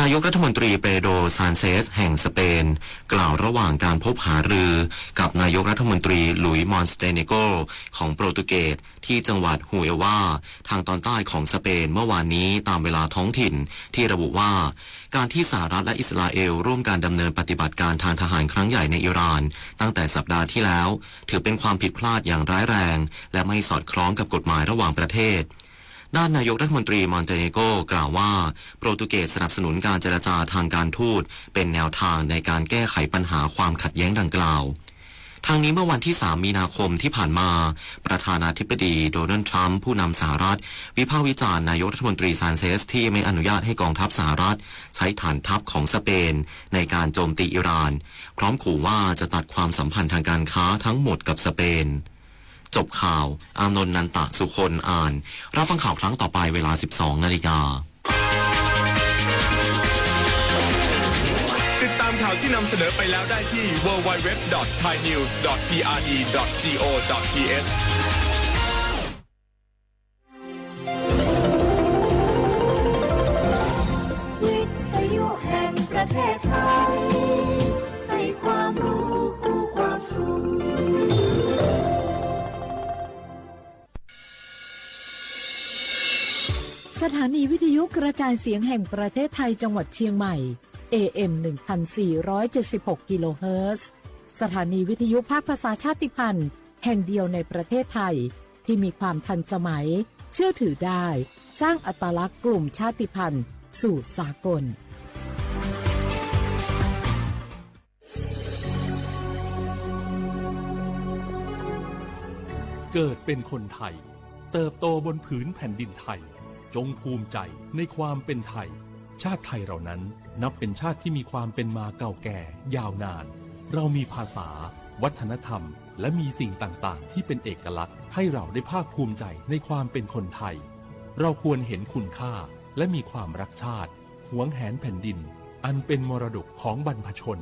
นายกรัฐมนตรีเปโดร ซานเชสแห่งสเปน กล่าวระหว่างการพบหารือกับนายกรัฐมนตรี ลุยส์ มอนเตเนโกร ของโปรตุเกส ที่จังหวัดฮูเอลวา ทางตอนใต้ของสเปนเมื่อวานนี้ตามเวลาท้องถิ่น ที่ระบุว่า การที่สหรัฐและอิสราเอลร่วมกันดำเนินปฏิบัติการทางทหารครั้งใหญ่ในอิหร่านตั้งแต่สัปดาห์ที่แล้ว ถือเป็นความผิดพลาดอย่างร้ายแรง และไม่สอดคล้องกับกฎหมายระหว่างประเทศ ด้านนายกรัฐมนตรีมอนเตเนโกรกล่าวว่า โปรตุเกสสนับสนุนการเจรจาทางการทูตเป็นแนวทางในการแก้ไขปัญหาความขัดแย้งดังกล่าว ทั้งนี้เมื่อวันที่ สาม มีนาคมที่ผ่านมา ประธานาธิบดีโดนัลด์ทรัมป์ผู้นำสหรัฐวิพากษ์วิจารณ์นายกรัฐมนตรีซานเชสที่ไม่อนุญาตให้กองทัพสหรัฐใช้ฐานทัพของสเปนในการโจมตีอิหร่าน พร้อมขู่ว่าจะตัดความสัมพันธ์ทางการค้าทั้งหมดกับสเปน จบข่าว อานนท์ นันตะสุคน อ่าน รับฟังข่าวครั้งต่อไปเวลา สิบสองนาฬิกา ติดตามข่าวที่นำเสนอไปแล้วได้ที่ ดับเบิลยู ดับเบิลยู ดับเบิลยู ดอท ไทยนิวส์ ดอท พีอาร์ดี ดอท จี โอ ดอท ที เอช วิทยุแห่งประเทศไทย ให้ความรู้คู่ความสุข สถานีวิทยุกระจายเสียงแห่งประเทศไทยจังหวัดเชียงใหม่ เอเอ็ม หนึ่งพันสี่ร้อยเจ็ดสิบหก กิโลเฮิรตซ์ สถานีวิทยุภาคภาษาชาติพันธุ์แห่งเดียวในประเทศไทย ที่มีความทันสมัย เชื่อถือได้ สร้างอัตลักษณ์กลุ่มชาติพันธุ์สู่สากล เกิดเป็นคนไทย เติบโตบนผืนแผ่นดินไทย จงภูมิใจในความเป็นไทย ชาติไทยเรานั้นนับเป็นชาติที่มีความเป็นมาเก่าแก่ยาวนาน เรามีภาษา วัฒนธรรม และมีสิ่งต่างๆ ที่เป็นเอกลักษณ์ ให้เราได้ภาคภูมิใจในความเป็นคนไทย เราควรเห็นคุณค่า และมีความรักชาติ หวงแหนแผ่นดิน อันเป็นมรดกของบรรพชน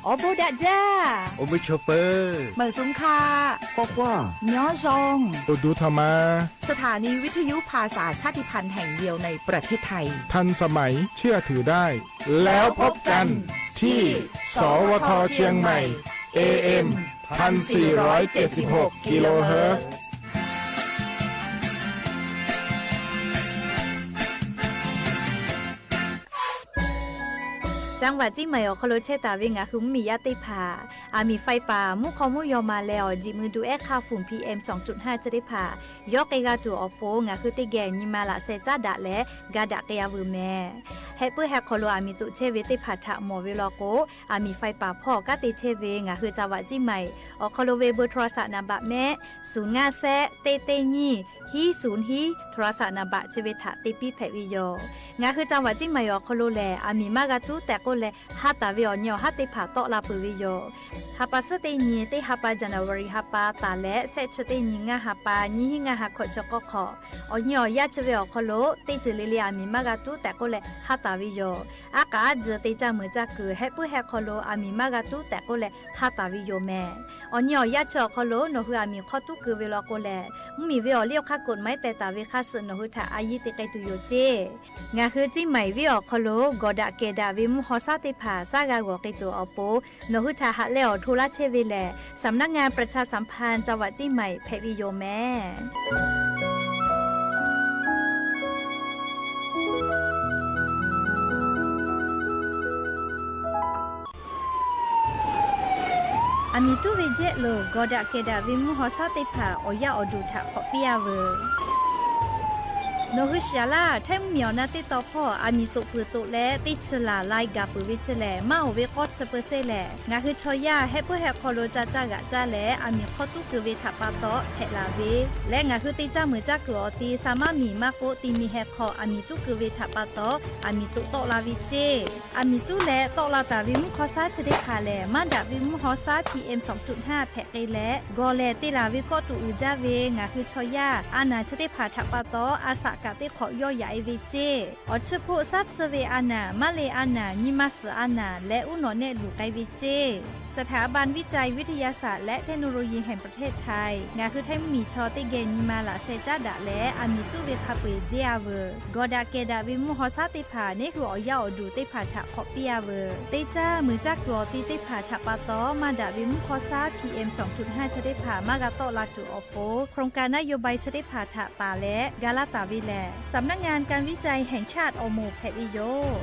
Awˬ bon daꞈ jaˇ. Awˬ meuˇ chaw peuˬ. Meunˍ suhˍ hk'a. K'awꞈ k'oˆ. Nyoˉ zhonˇ. Awˬ duˬ htaꞈ ma. สถานีวิทยุภาษาชาติพันธุ์แห่งเดียวในประเทศไทย ทันสมัย เชื่อถือได้ แล้วพบกันที่ สวท เชียงใหม่ เอเอ็ม พันสี่ร้อยเจ็ดสิบหก กิโลเฮิรตซ์ จังหวัดเชียงใหม่ awˬ hk'aw lo chehˇ taˍ ve ngaˬ hui mvuhˇmiˬ yaˇ teˇ hpaˍ, aˬ miˍ ไฟป่า mvuhˇ hk'aw mvuhˇ yaw ma leh awˬ jeˬ mui duˬ ehˉ hk'aˇ ฝุ่น พีเอ็ม สองจุดห้า chi teˇ hpaˍ yawˇ k'ai g'a tuˬ awˬ pon, ngaˬ hui teˇ geh nyi ma laꞈ sheh caˉ daꞈ leh ga daꞈ k'ai-a veuˬ mehˍ. Heh puiˉ heh hk'aw lo aˬ miˍ toꞈ chehˇ ve teˇ hpaˍ htaꞈ mawˬ ve law k'o, aˬ miˍ ไฟป่า hpawˇ kanˉ te chehˇ ve ngaˬ hui จังหวัดเชียงใหม่ awˬ hk'aw lo ve เบอร์โทรศัพท์ naˍ baꞈ mehˆ, suhˍ ngaˇ shehˆ teˇ teˇ nyiˇ hiˉ suhˍ hiˉ โทรศัพท์ naˍ baꞈ chi ve htaꞈ te piˇ hpehꞈ ve yoˬ. Ngaˬ hui จังหวัดเชียงใหม่ awˬ hk'aw lo lehˬ, aˬ miˍ maˇ g'a tuˉ tehꞈ k'oˆ leh, ha taˍ ve awˬ nyi awˬ haˉ teˇ hpaˍ tawˆ la peuˬ ve yoˬ. Ha pa suhˉ teˇ nyi teˇ ha pa, January ha pa taˍ leh shehˆ chi teˇ nyi ngaˇ ha pa, nyiˇ hiˉ ngaˇ ha hkawꞈ chi k'awˇ hk'awꞈ, awˬ nyi awˬ yaˇ chi ve awˬ hk'aw lo teˇ ceuˬ le le aˬ miˍ maˇ g'a tuˉ tehꞈ k'oˆ leh ha taˍ ve yoˬ. Aˉ k'aꞈ aˉ tcuh te caˇ meuˍ caˇ kuiˬ heh puiˉ heh hk'aw lo aˬ miˍ maˇ g'a tuˉ tehꞈ k'oˆ leh ha taˍ ve yoˬ mehˍ. Awˬ nyi awˬ yaˇ chi awˬ hk'aw lo nawˬ hui aˬ miˍ hk'aw tuˉ keu ve law k'o lehˬ, mvuhˇmiˬ ve awˬ liˇ awˬ hk'aˇ กฎหมาย teh taˍ ve hk'a suhˍ nawˬ hui htaꞈ a yiˇ te k'ai tuˬ yoˬ ceˇ. Ngaˬ hui เชียงใหม่ venˇ awˬ hk'aw lo gawˬ daꞈ kehˬ daꞈ ve mvuhˇ haw shaˉ teˇ hpaˍ shaˉ g'a g'awˬ k'ai tuˬ awˬ pon, nawˬ hui htaꞈ haꞈ leh awˬ hto laˇ chehˇ ve lehˬ, สำนักงานประชาสัมพันธ์จังหวัดเชียงใหม่ hpehꞈ ve yoˬ mehˍ. Aˬ miˍ tuˉ ve jehˆ lo gawˬ daꞈ kehˬ daꞈ ve mvuhˇ haw shaˉ teˇ hpaˍ awˬ yaˇ awˬ duˬ htaꞈ hk'awꞈ piˇ-a veuˬ. Nawˬ hui shiˍ laˇ, htaiˇ mvuhˇmiˬ awˬ na teˇ taw hpawˇ aˬ miˍ toꞈ peuˬ toꞈ leh teˇ chi laˬ lai gaˬ peuˬ ve chi lehˬ, maˇ oˍ ve k'awˇ chi peu sehˇ lehˬ, ngaˬ hui chaw yaˇ heh puiˉ heh hk'aw lo ca caˇ g'aꞈ caˇ leh aˬ miˍ hk'aw tuˉ keu ve htaꞈ pa taw hpehꞈ laˬ ve leh, ngaˬ hui te caˇ meuˍ caˇ kuiˬ awˬ ti sa maˇ miˬ maˇ k'oˆ, ti mi heh hk'aw aˬ miˍ tuˉ keu ve htaꞈ pa taw aˬ miˍ toꞈ tawˆ la ve ceˇ. Aˬ miˍ tuˉ leh tawˆ la taˍ ve mvuhˇ haw shaˉ chi teˇ hpaˍ lehˬ, maˇ daꞈ ve mvuhˇ haw shaˉ PM สองจุดห้า hpehꞈ k'ai leh, gawˬ lehˬ te laˬ ve kawˆ tuꞈ uiˍ jaˇ ve ngaˬ hui chaw yaˇ a naˬ chi teˇ hpaˍ htaꞈ pa taw a shaꞈ kaꞈ teˇ hk'awꞈ yawˇ yaꞈ e ve ceˇ. Awˬ chiˇ hpoˆ shaˉ chiˇ ve a naˍ, maˇ le a naˍ, nyi ma suhˍ a naˍ leh uˉ nawꞈ nehˆ luˬ k'ai ve ceˇ. สถาบันวิจัยวิทยาศาสตร์และเทคโนโลยีแห่งประเทศไทย ngaˬ hui Htaiˇ mvuhˇ miˬ chaw teˇ geh nyi ma laꞈ sheh caˉ daꞈ leh aˬ miˍ tuˉ ve hk'a peu-eˬ jeˇ a veuˬ. Gawˬ daꞈ kehˬ daꞈ ve mvuhˇ haw shaˉ teˇ hpaˍ neˇ hui awˬ yaˇ awˬ duˬ teˇ hpaˍ htaꞈ hk'awꞈ piˇ a veuˬ. Teˇ caˇ muiˬ caˇ kuiˬ awˬ ti teˇ hpaˍ htaꞈ pa taw, maˇ daꞈ ve mvuhˇ haw shaˉ PM sawˍ tuꞈ haˇ chi teˇ hpaˍ maˇ g'a tawˆ la tuˬ awˬ pon, โครงการนโยบาย chi teˇ hpaˍ htaꞈ taˍ leh ga laˇ taˍ ve lehˬ, สำนักงานการวิจัยแห่งชาติ awˬ moˍ hpehꞈ ve yoˬ.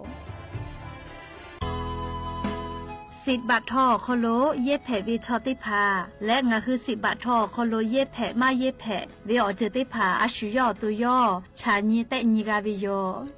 Siꞈ baꞈ htaw awˬ hk'aw lo yehˇ hpehꞈ ve chaw teˇ hpaˍ leh, ngaˬ hui siꞈ baꞈ htaw awˬ hk'aw lo yehˇ hpehꞈ maˇ yehˇ hpehꞈ ve awˬ ceuˬ teˇ hpaˍ a shu yawˇ awˬ to yawˇ chaꞈ nyi tehˆ nyi g'a ve yoˬ.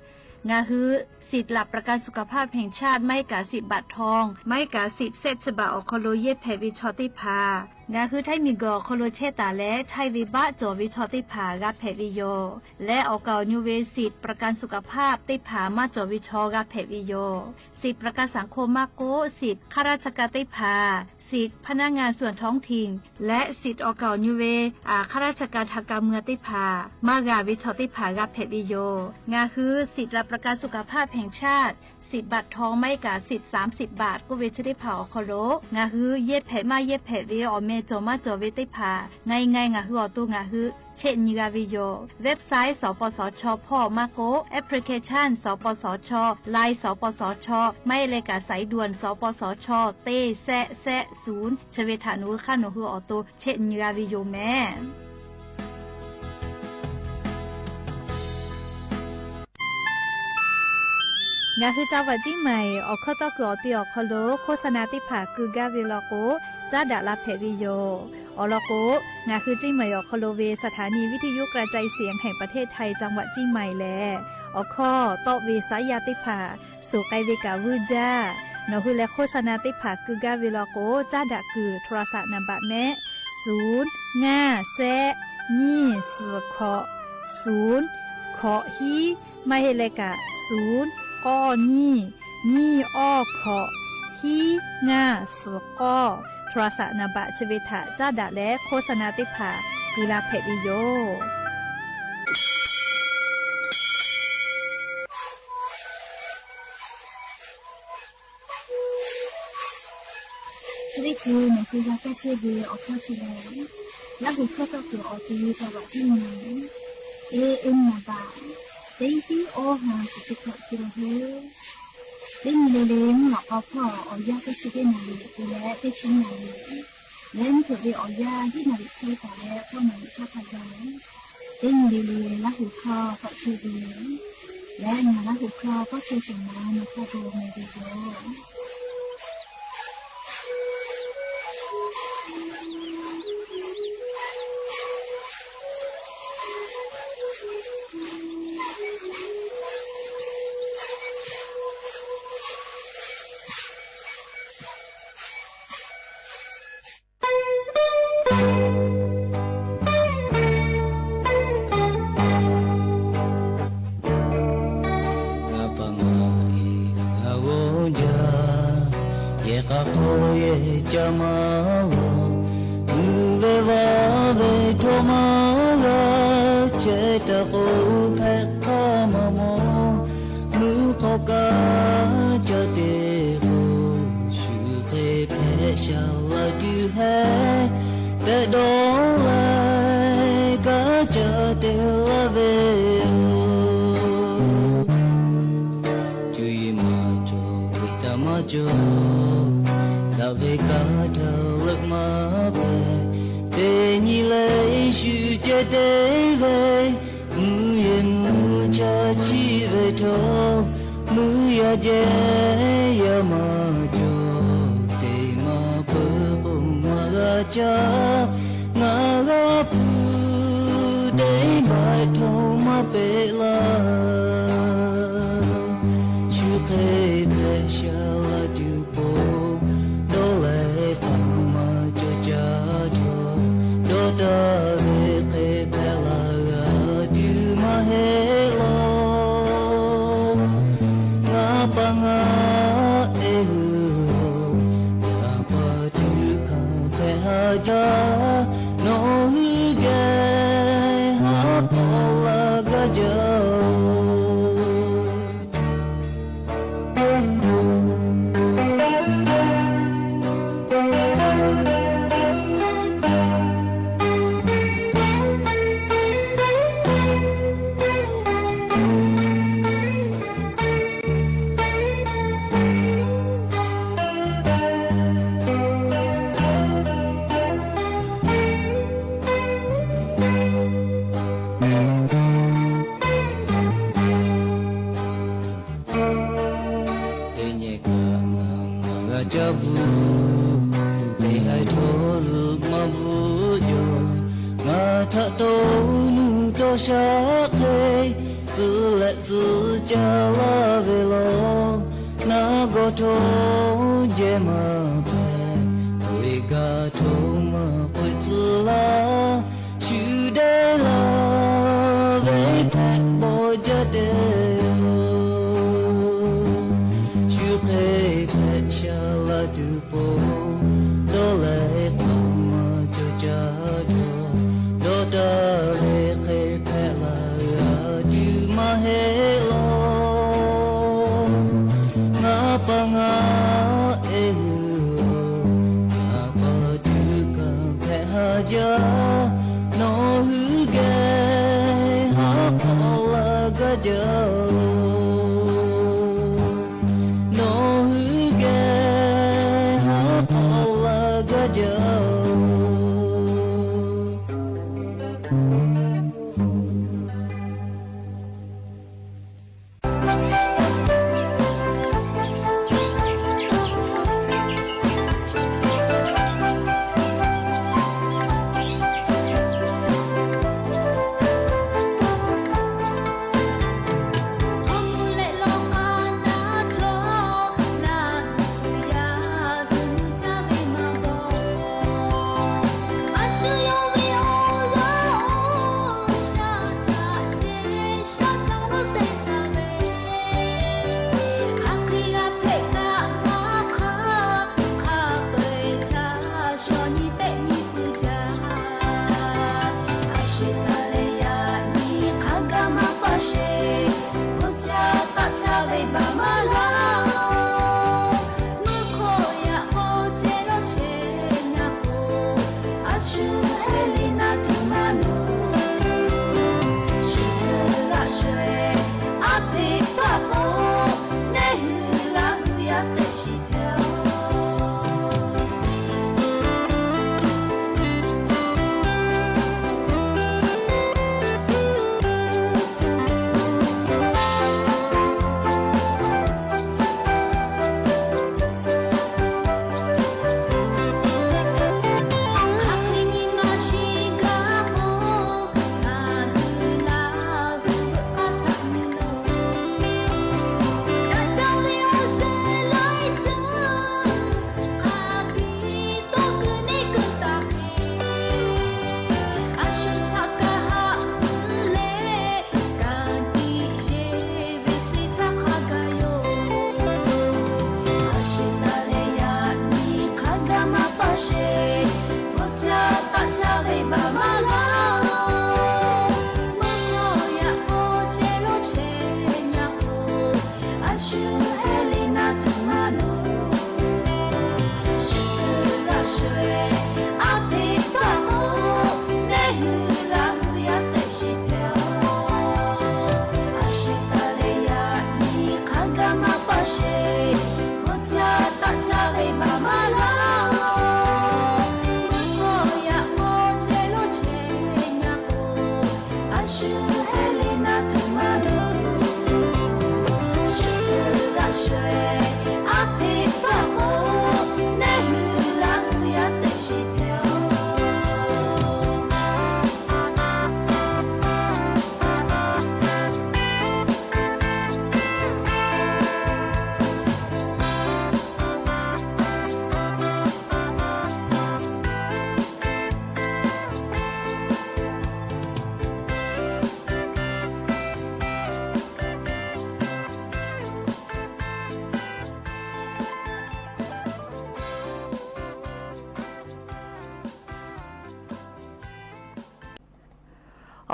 Ngaˬ hui สิทธิ์หลักประกันสุขภาพแห่งชาติ maˇ heˆ kaꞈ สิทธิ์แสะchi baꞈ awˬ hk'aw lo yehˇ hpehꞈ ve chaw teˇ hpaˍ, ngaˬ hui Htaiˇ miˬguiˬ awˬ hk'aw lo chehˇ taˍ leh chaiˇ ve baˆ cawˬ ve chaw teˇ hpaˍ g'a hpehꞈ ve yoˬ. Leh awˬ kaˍ awˬ nu ve สิทธิ์ประกันสุขภาพ teˇ hpaˍ maˇ cawˬ ve chaw g'a hpehꞈ ve yoˬ. Siꞈ ประกันสังคม maˇ k'oˆ, siꞈ ข้าราชการ teˇ hpaˍ, siꞈ พนักงานส่วนท้องถิ่น leh siꞈ awˬ kaˍ awˬ nu ve ข้าราชการทางการเมือง teˇ hpaˍ maˇ g'a ve chaw teˇ hpaˍ g'a hpehꞈ ve yoˬ. Ngaˬ hui สิทธิ์หลักประกันสุขภาพแห่งชาติ สิทธิ์บัตรทอง maˇ heˆ kaꞈ สิทธิ์สามสิบบาท k'oˆ ve chi teˇ hpaˍ awˬ hk'aw lo ngaˬ hui yehˇ hpehꞈ maˇ yehˇ hpehꞈ ve awˬ meh cawˬ maˇ cawˬ ve teˇ hpaˍ ngaˬ ngaˬ ngaˬ hui awˬ to ngaˬ hui chehˆ nyi g'a ve yoˬ. Website สปสช hpawˇ maˇ k'oˆ, application สปสช, Line สปสช, maˇ heˆ leh kaꞈ สายด่วน สปสช teˇ แสะ แสะ ศูนย์ chi ve htaꞈ nawˬ hui hk'aˇ nawˬ hui awˬ to chehˆ nyi g'a ve yoˬ mehˍ. Ngaˬ hui จังหวัดเชียงใหม่ awˬ hkawˇ tawˇ kuiˬ awˬ ti awˬ hk'aw lo โฆษณา teˇ hpaˍ keu gaˇ ve law k'o, caˉ daꞈ la hpehꞈ ve yoˬ. Awˬ lawn k'o, ngaˬ hui เชียงใหม่ awˬ hk'aw lo ve สถานีวิทยุกระจายเสียงแห่งประเทศไทย จังหวัดเชียงใหม่ lehˬ, awˬ hkawˇ tawˆ ve saˉ yaˇ teˇ hpaˍ suˍ k'ai ve kaꞈ vuiˇ jaˇ. Nawˬ hui leh โฆษณา teˇ hpaˍ keu gaˇ ve law k'o, caˉ daꞈ kuiˬ โทรศัพท์ naˍ baꞈ mehˆ, ศูนย์ ngaˇ แสะ nyiˇ suhˍ hkawꞈ, ศูนย์ hkawꞈ hiˉ, maˇ heˆ leh kaꞈ ศูนย์ k'awˇ nyiˇ, nyiˇ awˇ hkawꞈ, hiˉ ngaˇ suhˍ k'awˇ, โทรศัพท์ naˍ baꞈ chi ve htaꞈ caˉ daꞈ leh โฆษณา teˇ hpaˍ keu la hpehꞈ ve yoˬ. Chi teˇ hkui nawˬ hui g'a kaˇ chehˇ ve awˬ hkawˇ chi lehˬ, Laˇ huˍ hkawˇ tawˇ kuiˬ awˬ ti จังหวัดเชียงใหม่ A M naˍ baꞈ teˇ hiˉ awˇ ha chi teˇ hkawꞈ te la heuˆ. Teˇ nyi le le mvuhˇ lawꞈ k'aw hpawˇ awˬ yanˇ teˇ chi teˇ naˍ riˍ te leh teˇ chi naˍ riˍ leh mvuhˇ hpeuꞈ ve awˬ yanˇ hiˉ naˍ riˍ hk'e taˍ leh k'awˇ naˍ riˍ htaˇ hk'a gaˬ, teˇ nyi le le Laˇ huˍ hkawˇ tawˆ chehˇ ve yoˬ. Leh ngaˬ Laˇ huˍ hkawˇ tawˆ chehˇ tuˬ ma nawˬ hk'a gaˬ meh ve yoˬ. Ngaˬ pa ngaˬ e g'a g'awˇ jaˇ, yehˬ k'a hk'aw yehˬ ca ma laˬ, mvuhˇ ve vaˇ ve htawˇ maˇ g'a chehˇ taˍ k'o, hpehꞈ hk'aˇ maˇ mawˬ, mvuhˇ hk'aw kaꞈ ca te k'o, shu hk'e hpehꞈ shaˍ la tuˬ hehˉ, tehꞈ dawˇ leh kaꞈ ca te laˇ ve yoˬ. Cuˇ yiˍ maˇ cawˬ, ve taˇ maˇ cawˬ, daꞈ ve kaꞈ htaˇ leuˆ maˇ hpehꞈ. Teˇ nyi leh Yeˍsuˆ ceh te ve, mvuhˇ yeˬ mvuhˇ cha chiˇ ve htawˇ, mvuhˇ yaˇ jehˇ yaˇ maˇ cawˬ, teˇ maˇ peuˬ k'o maˇ g'a caˇ. Ngaˬ g'a hpu teˇ maˬ htawˇ maˇ peꞈ laˇ. Shu hk'e hpehꞈ shaˍ la tuˬ po, dawˇ leh hk'aˬ maˇ cawˬ caˇ htawˇ, dawˇ taˍ ve hk'e hpehꞈ la g'a tuˬ maˇ heˆ law. Ngaˬ pa ngaˬ e hui, yaꞈ pa tuˬ hkanˍ hpehꞈ haˉ jaˇ, nawˬ hui geh haˉ k'awꞈ la gaˇ jaˇ. Htaꞈ taw nuˇ dawˇ shaˉ hk'e, tcuh leh tcuh caˇ laˇ ve law. Naˆ gawˇ htaw jehˇ maˇ hpehꞈ, awˬ e gaˬ htaw maˇ k'oꞈ-e tcuh laˇ. Shu dehꞈ laˇ ve hpehꞈ bawˬ jaˇ dehꞈ yoˬ. Shu hk'e hpehꞈ sha la tuˬ po, dawˇ leh hk'aˬ maˇ cawˬ caˇ jaw. Dawˇ taˍ ve hk'e hpehꞈ la a tuˬ maˇ heˆ law. Ngaˬ pa ngaˬ e hui, ngaˬ pa tuˬ kaꞈ hpehꞈ haˍ jaˇ. Nawˬ hui geh haˉ k'awꞈ la gaˇ jaˇ-oˬ. Nawˬ hui geh haˉ k'awꞈ la gaˇ jaˇ-oˬ.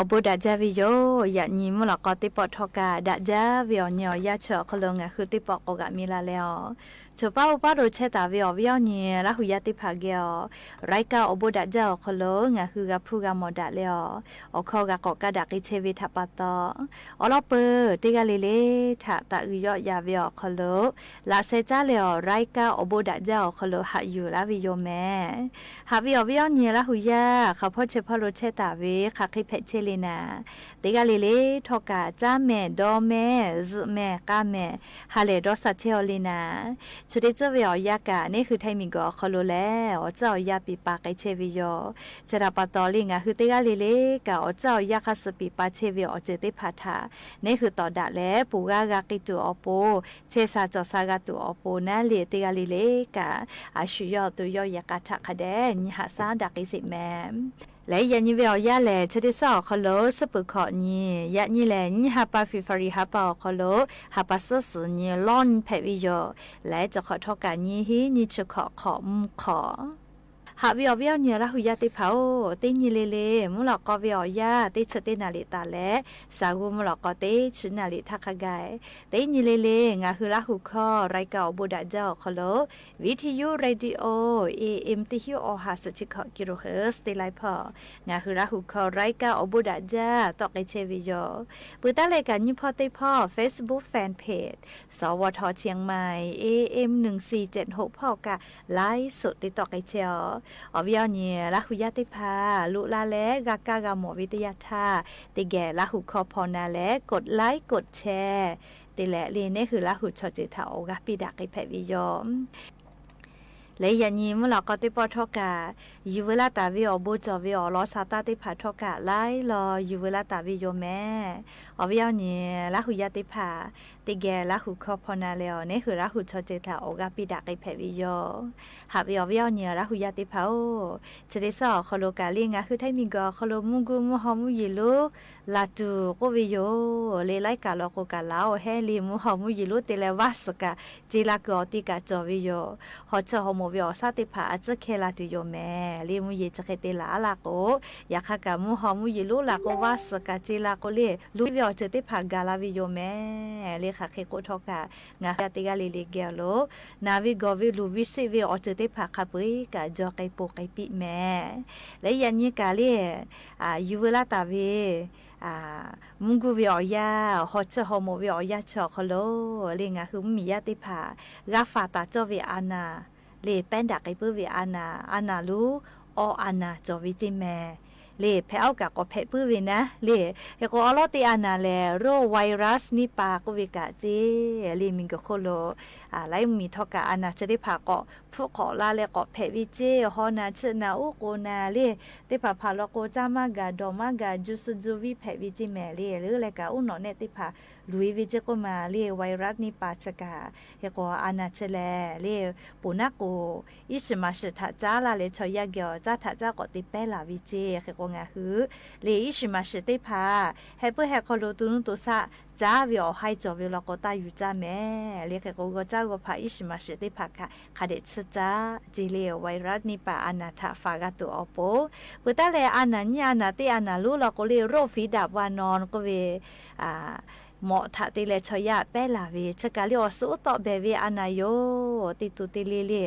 Awˬ bon daꞈ jaˇ ve yoˬ. Yaꞈ nyi mvuhˇ lawꞈ k'aw teˇ pawˆ htawˇ kaꞈ daꞈ jaˇ ve awˬ nyi awˬ yanˇ chi awˬ hk'aw lo ngaˬ hui teˇ pawˆ k'awꞈ g'aꞈ mi la leh awˬ, choˬ paˉ oˇ paˉ lo chehˇ taˍ ve awˬ viˉ awˬ nyi Laˇ huˍ yaˇ teˇ hpaˍ geh awˬ, รายการ awˬ bon daꞈ jaˇ awˬ hk'aw lo ngaˬ hui g'a hpuˇ g'a mawˬ daꞈ leh awˬ, awˬ hkawˇ g'a k'awꞈ kaˇ daꞈ k'ai chehˇ ve htaꞈ pa taw, awˬ lawn peuˬ teˇ g'aˇ le le htaꞈ taꞈ g'uiˬ yawˆ yaˍ ve awˬ hk'aw lo, laꞈ sheh caˉ leh awˬ, รายการ awˬ bon daꞈ jaˇ awˬ hk'aw lo haꞈ yuˬ laˇ ve yoˬ mehˍ. Haꞈ ve awˬ viˉ awˬ nyi Laˇ huˍ yaˇ hk'aˬ hpawˇ chi hpawˇ lo chehˇ taˍ ve hk'aˬ hk'e hpehꞈ chehˇ le naˍ, teˇ g'aˇ le le htawˇ kaꞈ caˇ mehˍ, dawˇ mehˍ, zuhꞈ mehˍ, k'a mehˍ, ha lehˬ dawˇ sha chehˇ-aw le naˍ, chi teˇ tcuhˉ ve awˬ yanˇ kaꞈ neˇ hui Htaiˇ miˬguiˬ awˬ hk'aw lo lehˬ awˬ tcuhˉ awˬ yanˇ piˍ pa k'ai chehˇ ve yoˬ. Chi htaꞈ pa taw le ngaˬ hui teˇ g'aˇ le le kaꞈ awˬ tcuhˉ awˬ yanˇ hk'a suh piˍ pa chehˇ ve awˬ ceuˬ teˇ hpaˍ htaꞈ neˇ hui tawˍ daꞈ leh ponˬ g'aˇ g'a k'ai tuˬ awˬ pon, chehˇ sha cawˬ sha g'a tuˬ awˬ pon naˉ le teˇ g'aˇ le le kaꞈ a shu yawˇ awˬ to yawˇ yehˬ k'a htaꞈ hk'a dehꞈ nyi haꞈ shaˉ daꞈ k'ai sheˍ mehˍ. Leh yaꞈ nyi ve awˬ yanˇ lehˬ chi teˇ suhˉ awˬ hk'aw lo suhˉ peuˬ hkawꞈ nyi, yaꞈ nyi lehˬ nyiˇ ha pa February ha pa awˬ hk'aw lo ha pa suhˉ suhˍ nyi lawˇ nyi hpehꞈ ve yoˬ. Leh cawˬ hk'awꞈ htawˇ kaꞈ nyiˇ hinˉ nyiˇ chi hkawꞈ hk'awꞈ mvuhˇ hk'awꞈ. Haꞈ ve awˬ viˉ awˬ nyi Laˇ hu yaˇ teˇ hpaˍ-oˬ, teˇ nyi le le mvuhˇ lawꞈ k'aw ve awˬ yanˇ teˇ chi teˇ naˍ riˍ taˍ leh, shaˍ g'uˇ mvuhˇ lawꞈ k'aw teˇ chi naˍ riˍ htaˇ hk'a gaˬ, teˇ nyi le le ngaˬ hui Laˇ hu hkawˇ รายการ awˬ bon daꞈ jaˇ awˬ hk'aw lo วิทยุ radio AM teˇ hinˉ awˬ ha suhˍ chi hkawꞈ กิโลเฮิรตซ์ teˇ laiˉ hpawˇ ngaˬ hui Laˇ hu hkawˇ รายการ awˬ bon daꞈ jaˇ tawˆ k'ai chehˇ ve yoˬ. Peuˬ taˉ leh kaꞈ nyiˇ hpawˇ teˇ hpawˇ Facebook fan page สวท เชียงใหม่ AM หนึ่งสี่เจ็ดหก hpawˇ kaꞈ ไลฟ์สด te tawˆ k'ai chehˇ-aw. Awˬ viˉ awˬ nyi Laˇ hu yaˇ teˇ hpaˍ loꞈ la leh g'a kaˇ g'a mawˬ ve teˇ yanˇ htaˇ, teˇ geh Laˇ hu hkawˇ hpaw na leh กดไลค์ กดแชร์ te leh le neˇ hui Laˇ hu chaw ceuˬ htaꞈ awˬ g'aˇ piˇ daꞈ k'ai hpehꞈ ve yoˬ. Leh yaꞈ nyi mvuhˇ lawꞈ k'aw teˇ pawˆ htawˇ kaꞈ, yuˬ veu laˇ taˍ ve awˬ bon cawˬ ve awˬ lawn sha taˇ teˇ hpaˍ htawˇ kaꞈ laiˉ law yuˬ veu laˇ taˍ ve yoˬ mehˍ. Awˬ viˉ awˬ nyi Laˇ hu yaˇ teˇ hpaˍ, teˇ geh Laˇ hu hkawˇ hpaw na leh awˬ neˇ hui Laˇ hu chaw ceuˬ htaꞈ awˬ g'aˇ piˇ daꞈ k'ai hpehꞈ ve yoˬ. Haꞈ ve awˬ viˉ awˬ nyi Laˇ hu yaˇ teˇ hpaˍ-oˬ, chi teˇ suhˉ awˬ hk'aw lo kaꞈ le ngaˬ hui Htaiˇ miˬguiˬ awˬ hk'aw lo mvuhˇ guˇ mvuhˇ haw mvuhˇ yeˬ lonˉ laˬ tuˬ k'oˆ ve yoˬ. Le laiˉ kaꞈ law k'o kaꞈ laˬ-oˬ hehˉ le mvuhˇ haw mvuhˇ yeˬ lonˉ te leh vaˇ suhˍ kaꞈ ce la kuiˬ awˬ te kaꞈ cawˬ ve yoˬ. Haw cheuˇ haw mawˬ ve awˬ shaˉ teˇ hpaˍ a tcuhˉ hkehˇ la tuˬ yoˬ mehˍ. Le mvuhˇ yeˬ chi hk'e te laˬ laˇ k'o, yaꞈ hk'aˇ kaꞈ mvuhˇ haw mvuhˇ yeˬ lonˉ laˬ k'o vaˇ suhˍ kaꞈ ce la k'o le luˬ ve awˬ ceuˬ teˇ hpaˍ gaˬ la ve yoˬ mehˍ. Le hk'aˬ hk'e k'oˆ htawˇ kaꞈ ngaˬ hui teˇ g'aˇ le le geh awˬ lo naˍ ve gawˬ ve luˬ ve sheˆ ve awˬ ceuˬ teˇ hpaˍ hk'a peu-eˬ kaꞈ jaw k'ai po k'ai piˇ mehˍ. Leh yaꞈ nyi kaꞈ le yuˬ veu laˇ taˍ ve mvuhˇ guˇ ve awˬ yanˇ, haw cheuˇ haw mawˬ ve awˬ yanˇ chi awˬ hk'aw lo le ngaˬ hui mvuhˇmiˬ yaˇ teˇ hpaˍ g'a faˍ taˍ cawˇ ve a naˍ, le pehˉ daꞈ k'ai puiˉ ve a naˍ, a naˍ lonˉ awˬ a naˍ cawˬ ve ceˇ mehˍ. Le hpehꞈ-aˉ kaꞈ k'awꞈ hpehꞈ puiˉ ve naˉ le. Hk'e k'o awˉ lawˉ teˇ a naˍ lehˬ โรคไวรัส niˇ pa k'oˆ ve kaꞈ ceˇ le miˬguiˬ hk'oˆ lo laiˉ mvuhˇmiˬ htawˇ kaꞈ a naˍ chi teˇ hpaˍ k'awꞈ hpfuhˆ k'awꞈ la leh k'awꞈ hpehꞈ ve ceˇ. Haw naˍ cheuˆ naˍ uˉ k'o naˍ le teˇ hpaˍ hpaˍ law k'o caˇ maˇ gaˬ dawˬ maˇ gaˬ juˇ suh juˇ viˇ hpehꞈ ve ceˇ mehˍ. Le leuˉ leh kaꞈ uˉ nawꞈ nehˆ teˇ hpaˍ luˬ e ve ceˇ k'oˆ ma le ไวรัส niˇ pa chi kaꞈ. Hk'e k'o a naˍ chi lehˬ le ponˬ naˉ k'o iˉ shiˍ maˍ shiˍ htaꞈ caˉ laˇ leh chaw yaˇ geh awˬ caˉ htaꞈ caˉ k'awꞈ te pehˉ laˬ ve ceˇ. Hk'e k'o ngaˬ hui le iˉ shiˍ maˍ shiˍ teˇ hpaˍ heh puiˉ heh hk'aw lo to nuˇ to shaˆ caˉ ve awˬ haiˇ cawˬ ve law k'o taˇ yuˬ caˇ mehˍ. Le hk'e k'o g'aw caˇ g'aw hpaꞈ iˉ shiˍ maˍ shiˍ teˇ hpaˍ kaꞈ hk'a dehꞈ tsuhˇ caˇ ceˇ le ไวรัส niˇ pa a naˍ htaꞈ faˍ g'a tuˬ awˬ pon. Peuˬ taˉ leh a naˍ nyiˇ a naˍ teˇ a naˍ lonˉ law k'o le โรคฝีดาษวานอน k'oˆ ve mawꞈ htaꞈ te leh chaw yaˇ pehˉ laˬ ve chi kaˬ le awˬ suhˉ uˉ tawˆ behˬ ve a naˍ yoˬ. Teˇ to teˇ le le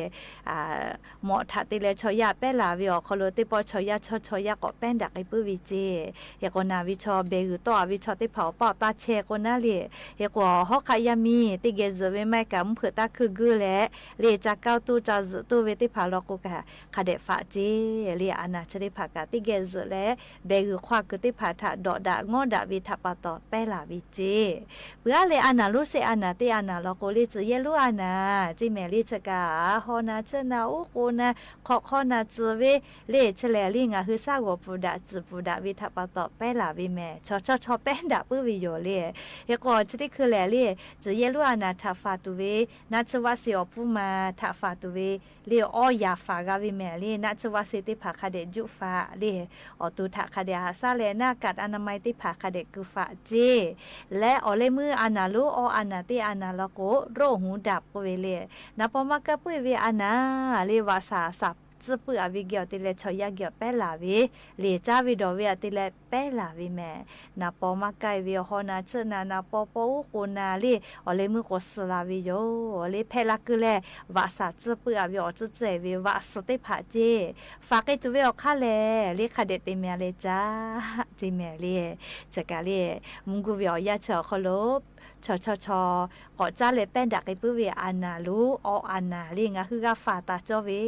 mawꞈ htaꞈ te leh chaw yaˇ pehˉ laˬ ve awˬ hk'aw lo teˇ pawˆ chaw yaˇ chaw chaw yaˇ k'awꞈ pehˉ daꞈ k'ai puiˉ ve ceˇ. Hk'e k'o naˍ ve chaw behˬ g'uiˬ tawˆ-a ve chaw teˇ hpaˍ awˬ paˆ awˬ taˇ chehˇ k'o naˉ le. Hk'e k'o hawˉ hk'aˆ yaˇ miˇ teˇ geh zuhꞈ ve maˇ heˆ kaꞈ mvuhˇ hpeuꞈ taˇ hkuiˇ guˇ leh le ca kaoˇ toˇ ca zuhꞈ toˇ ve teˇ hpaˍ law k'o kaꞈ hk'a dehꞈ faꞈ ceˇ. Le a naˍ chi teˇ hpaˍ kaꞈ teˇ geh zuhꞈ leh behˬ g'uiˬ hk'aw kuiˬ teˇ hpaˍ htaꞈ dawꞈ daꞈ ngawˉ daꞈ ve htaꞈ pa taw pehˉ laˬ ve ceˇ. Peuˬ aˉ leh a naˍ lonˉ shehˆ a naˍ teˇ a naˍ law k'o le tcuhˬ yehˇ lonˉ a naˍ ceˇ mehˍ. Le chi kaꞈ haw naˍ cheuˆ naˍ uˉ k'o naˍ hk'awꞈ hk'aw naˍ tcuhˍ ve le chi lehˬ le ngaˬ hui shaˉ g'awˬ pfuhˍ daꞈ tcuhˍ pfuhˍ daꞈ ve htaꞈ pa taw pehˉ laˬ ve mehˍ. Chaw chaw chaw pehˉ daꞈ puiˉ ve yoˬ le. Hk'e k'o chi teˇ hkui lehˬ le tcuhˬ yehˇ lonˉ a naˍ htaꞈ faˍ tuˬ ve naˆ tsuhˇ vaˆ se awˬ pfuhˇ ma htaꞈ faˍ tuˬ ve le awˇ yaˍ faˍ g'a ve mehˍ. Le naˆ tsuhˇ vaˆ se teˇ hpaˍ hk'a dehꞈ juˆ faˍ le awˬ to htaꞈ hk'a dehꞈ haꞈ shaˉ leh naˆ kaꞈ a naˍ ma e teˇ hpaˍ hk'a dehꞈ kuiˬ faˍ ceˇ. Leh awˬ leh meuˇ a naˍ lonˉ awˇ a naˍ teˇ a naˍ law k'o โรคหูดับ k'oˆ ve le naˍ paw maˇ kaˇ puiˉ ve a naˍ le vaꞈ shaˍ shaˍ tcuhˇ puiˉ-a ve geh awˬ te leh chaw yaˇ geh awˬ pehˉ laˬ ve le caˇ ve dawˬ ve awˬ te leh pehˉ laˬ ve mehˍ. Naˍ paw maˇ kaˇ ve awˬ haw naˍ cheuˆ naˍ naˍ paw paw uˉ k'o naˍ le awˬ leh meuˇ k'o suh la ve yoˬ. Le hpehꞈ la keu leh vaꞈ shaˍ tcuhˇ puiˉ-a ve awˬ tcuhˇ tcuhˇ-e ve vaꞈ suh teˇ hpaˍ ceˇ. Faˍ k'ai tuˬ ve awˬ hk'aˇ lehˬ le hk'a dehꞈ te mehˍ leh caˇ ceˇ mehˍ le. Chi kaˬ le mvuhˇ guˇ ve awˬ yanˇ chi awˬ hk'aw lo chaw chaw chaw k'awꞈ caˉ leh pehˉ daꞈ k'ai puiˉ ve a naˍ lonˉ awˇ a naˍ le ngaˬ hui g'a faˍ taˍ cawˇ ve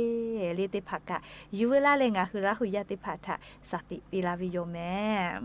le teˇ hpaˍ kaꞈ yuˬ veu laˇ leh ngaˬ hui Laˇ hu yaˇ teˇ hpaˍ htaꞈ shaˍ tiꞈ piˇ laˇ ve yoˬ mehˍ.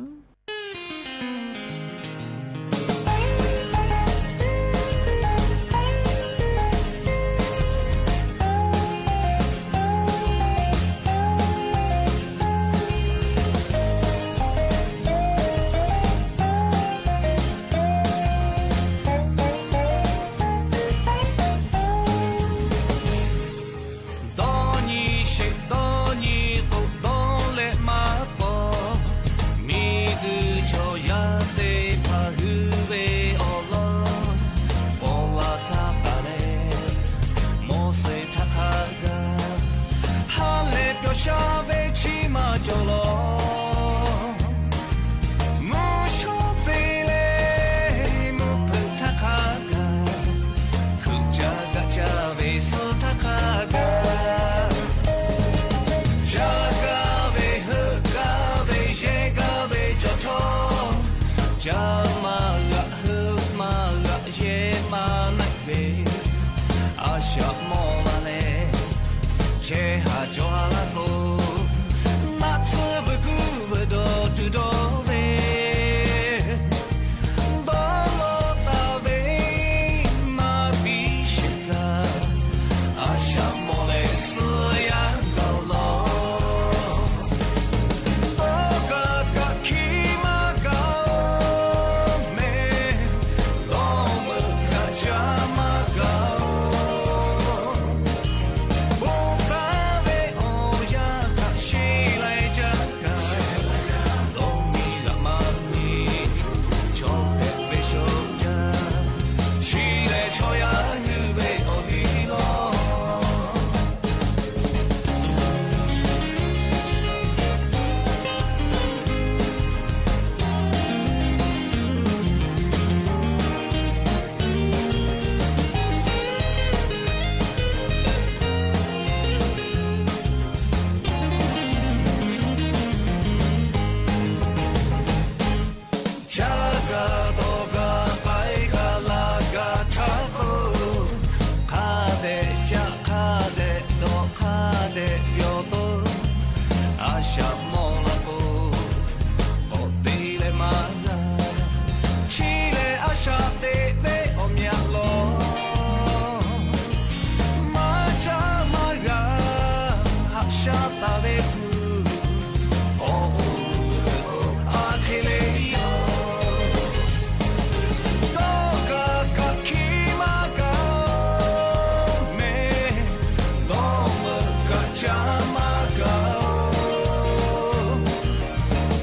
Caˇ maˇ g'aꞈ, heuˆ maˇ g'aꞈ, yehˇ maˇ naˆ ve, a shaꞈ mawˇ la leh, chehˇ haˍ cawˬ haˍ laˇ k'o, naˆ tsuhˇ vuiˬ kuˉ vuiˬ dawˬ tuˬ dawˬ ve, dawˇ lawˇ taˍ ve, maˇ biˇ sheˍ kaꞈ, a shaꞈ mawˇ leh suh yaˇ gaˬ law. Dawˇ kaꞈ kaꞈ hkiˇ maˇ gaˬ-oˬ mehˍ, dawˇ meuꞈ kaꞈ caˇ maˇ gaˬ-oˬ. Bon taˍ ve awˬ yanˇ htaꞈ sheˍ laiˬ jaˇ kaꞈ, dawˇ miˬ g'aꞈ maˇ miˬ, chaw hpehꞈ ve shoˍ jaˇ, chi lehˬ chaw yaˇ hui ve awˬ liˇ lawˬ. Caˇ kaꞈ dawˬ kaꞈ k'ai kaꞈ laˬ kaꞈ htaˇ k'o, hk'a dehꞈ caˇ hk'a dehꞈ dawˬ hk'a dehꞈ yawˬ to, a shaꞈ mawˇ la k'o, k'awꞈ te leh maˇ g'a. Chi lehˬ a shaꞈ teꞈ ve awˬ meh aꞈ lawˬ, maˇ caˇ maˇ g'a, haꞈ shaˉ taˍ ve kuˬ, awˬ hoˉ a hk'e le yoˬ. Dawˇ kaꞈ kaꞈ hkiˇ maˇ gaˬ-oˬ mehˍ, dawˇ meuꞈ kaꞈ caˇ maˇ gaˬ-oˬ.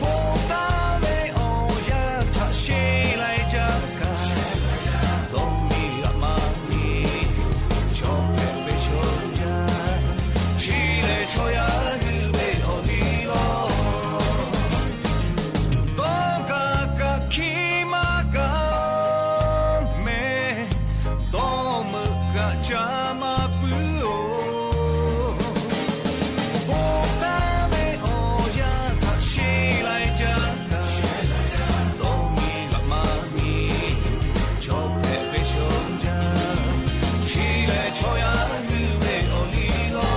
Bon taˍ ve awˬ yanˇ htaꞈ sheˍ laiˬ jaˇ kaꞈ, dawˇ miˬ g'aꞈ maˇ miˬ, chaw hpehꞈ ve shoˍ jaˇ, chi lehˬ chaw yaˇ hui ve awˬ liˇ lawˬ. Dawˇ kaꞈ kaꞈ hkiˇ maˇ gaˬ mehˍ, dawˇ meuꞈ kaꞈ caˇ maˇ puiˉ-oˬ. Bon taˍ ve awˬ yanˇ htaꞈ sheˍ laiˬ jaˇ kaꞈ, dawˇ miˬ g'aꞈ maˇ miˬ, chaw hpehꞈ ve shoˍ jaˇ, chi lehˬ chaw yaˇ hui ve awˬ liˇ lawˬ.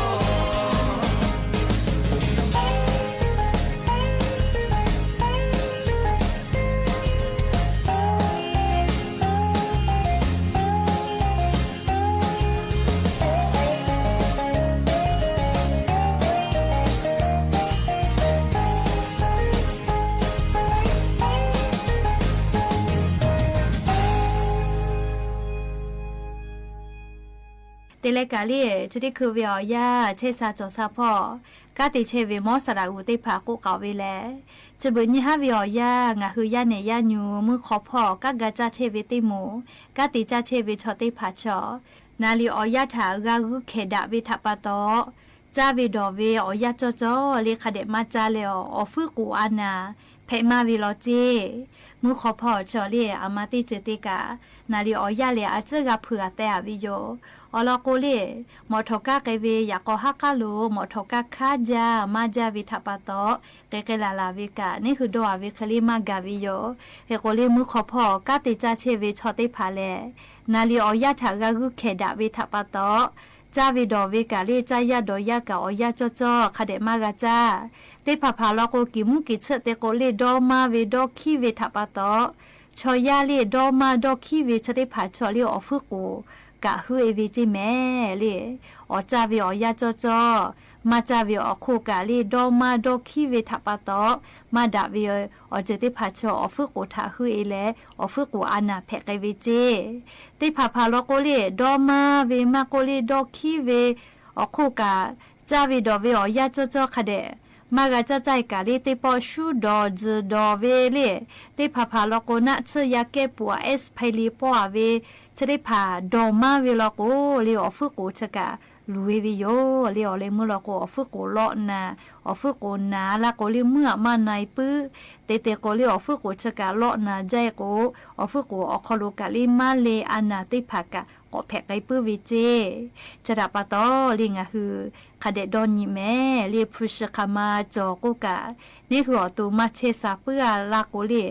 Te leh kaꞈ le, chi teˇ hkui ve awˬ yanˇ chehˇ sha cawˬ sha hpawˇ, kanˉ te chehˇ ve mawˇ saˍ laꞈ g'uˬ teˇ hpaˍ k'oˆ k'aoˍ ve lehˬ, chi beuꞈ nyi haˉ ve awˬ yanˇ ngaˬ hui yaˇ nehˬ yaˇ nyu mvuhˇ hk'aw hpawˇ kanˉ ga caˇ chehˇ ve teˇ moˍ, kanˉ te caˇ chehˇ ve chaw teˇ hpaˍ chaw, naˍ riˍ awˬ yanˇ htaꞈ g'a g'uiˇ hkehˍ daꞈ ve htaꞈ pa taw, caˇ ve dawˬ ve awˬ yanˇ cawˇ cawˇ le hk'a dehꞈ maˇ caˇ leh awˬ, awˬ fuiˉ k'oˍ a naˍ hpehꞈ maˇ ve law ceˇ. Mvuhˇ hk'aw hpawˇ chaw le aˬ ma teˇ ceuˬ te kaꞈ, naˍ riˍ awˬ yanˇ lehˬ a ciˉ g'a hpeuꞈ a teh a ve yoˬ. Awˬ lawn k'o le, mawꞈ htawꞈ kaˇ k'ai ve yaꞈ k'aw haˉ k'aˉ lo mawꞈ htawꞈ kaˇ hkanˉ jaˇ maˇ jaˇ ve htaꞈ pa taw, k'ai k'ai laˬ laˬ ve kaꞈ neˇ hui dawˇ a ve hk'e le maˇ gaˬ ve yoˬ. Hk'e k'o le mvuhˇ hk'aw hpawˇ kanˉ te caˇ chehˇ ve chaw teˇ hpaˍ lehˬ, naˍ riˍ awˬ yanˇ htaꞈ g'a g'uiˇ hkehˍ daꞈ ve htaꞈ pa taw, caˇ ve dawˬ ve kaꞈ le caˇ yaˇ dawˬ yaˇ kaꞈ awˬ yanˇ cawˇ cawˇ hk'a dehꞈ maˇ g'a caˇ. Teˇ hpaˍ hpaˍ lawn k'o, kiˬ mvuhˇ kiˬ tsuhˆ te k'o le dawˇ maˇ ve dawˇ hkiˉ ve htaꞈ pa taw, chaw yaˇ le dawˇ maˇ dawˇ hkiˉ ve chi teˇ hpaˍ chaw le awˬ fuiˉ k'oˍ kaꞈ heuˆ e ve ceˇ mehˍ le. Awˬ caˇ ve awˬ yanˇ cawˇ cawˇ, maˇ caˇ ve awˬ hk'oˆ kaꞈ le dawˇ maˇ dawˇ hkiˉ ve htaꞈ pa taw, maˇ daꞈ ve awˬ ceuˬ teˇ hpaˍ chaw awˬ fuiˉ k'oˍ htaꞈ heuˆ e leh awˬ fuiˉ k'oˍ a naˍ hpehꞈ k'ai ve ceˇ. Teˇ hpaˍ hpaˍ lawn k'o le dawˇ maˇ ve maˇ k'oˆ le dawˇ hkiˉ ve awˬ hk'oˆ kaꞈ, caˇ ve dawˬ ve awˬ yanˇ cawˇ cawˇ hk'a dehꞈ maˇ g'a caˇ caˇ e kaꞈ le teˇ pawˆ shuˉ dawˬ tzuhˬ dawˬ ve le. Teˇ hpaˍ hpaˍ lawn k'o naˆ tsuhˇ yaˇ kehˉ pfuhˍ a ehˉ hpehˇ le pawˆ a ve chi teˇ hpaˍ dawˬ maˇ ve lawn k'o le awˬ fuiˉ k'oˍ chi kaꞈ luˬ e ve yoˬ le. Awˬ leh meuˇ lawn k'o awˬ fuiˉ k'oˍ lawˆ naˍ, awˬ fuiˉ k'oˍ naˍ la k'o le meuˇ aꞈ maˇ na e puiˉ. Te te k'o le awˬ fuiˉ k'oˍ chi kaꞈ lawˆ naˍ jaˇ e k'o, awˬ fuiˉ k'oˍ awˬ hk'aw lo kaꞈ le maˇ le a naˍ teˇ hpaˍ kaꞈ k'awꞈ hpehꞈ k'ai puiˉ ve ceˇ. Chi htaꞈ pa taw le ngaˬ hui hk'a dehꞈ dawˇ nyi mehˍ le hpu shi hk'aˬ ma cawˬ k'oˆ kaꞈ, neˇ hui awˬ to maˇ chehˇ sha puiˉ a laˇ k'o le,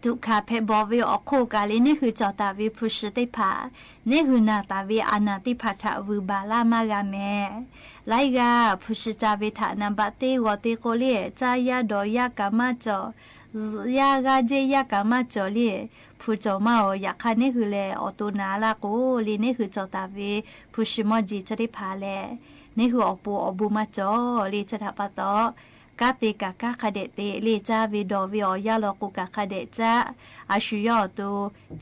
Tuꞈ hkanˍ hpehꞈ bawˬ ve awˬ hk'oˆ kaꞈ le, neˇ hui cawˬ taˍ ve hpu shi teˇ hpaˍ, neˇ hui naˬ taˍ ve a naˬ teˇ hpaˍ htaꞈ vuiˬ baˬ laˇ maˇ g'a mehˍ. Laiˉ g'aˇ hpu shi ca ve htaꞈ naˍ baꞈ teˇ g'awˬ te k'o le, caˇ yaˇ dawˬ yaˇ kaꞈ maˇ cawˬ, zuhꞈ yaˇ g'aˇ jehˇ yaˇ kaꞈ maˇ cawˬ le, hpu cawˬ maˇ awˬ. Yaꞈ hk'aˇ neˇ hui lehˬ awˬ to naˬ laˇ k'o le, neˇ hui cawˬ taˍ ve hpu shi mawˇ jeˬ chi teˇ hpaˍ lehˬ, neˇ hui awˬ pon awˬ bon maˇ cawˬ le. Chi htaꞈ pa taw, kanˉ te kaꞈ kanˉ hk'a dehꞈ te le, caˇ ve dawˬ ve awˬ yanˇ law k'o kaꞈ hk'a dehꞈ caˇ. A shu yawˇ awˬ to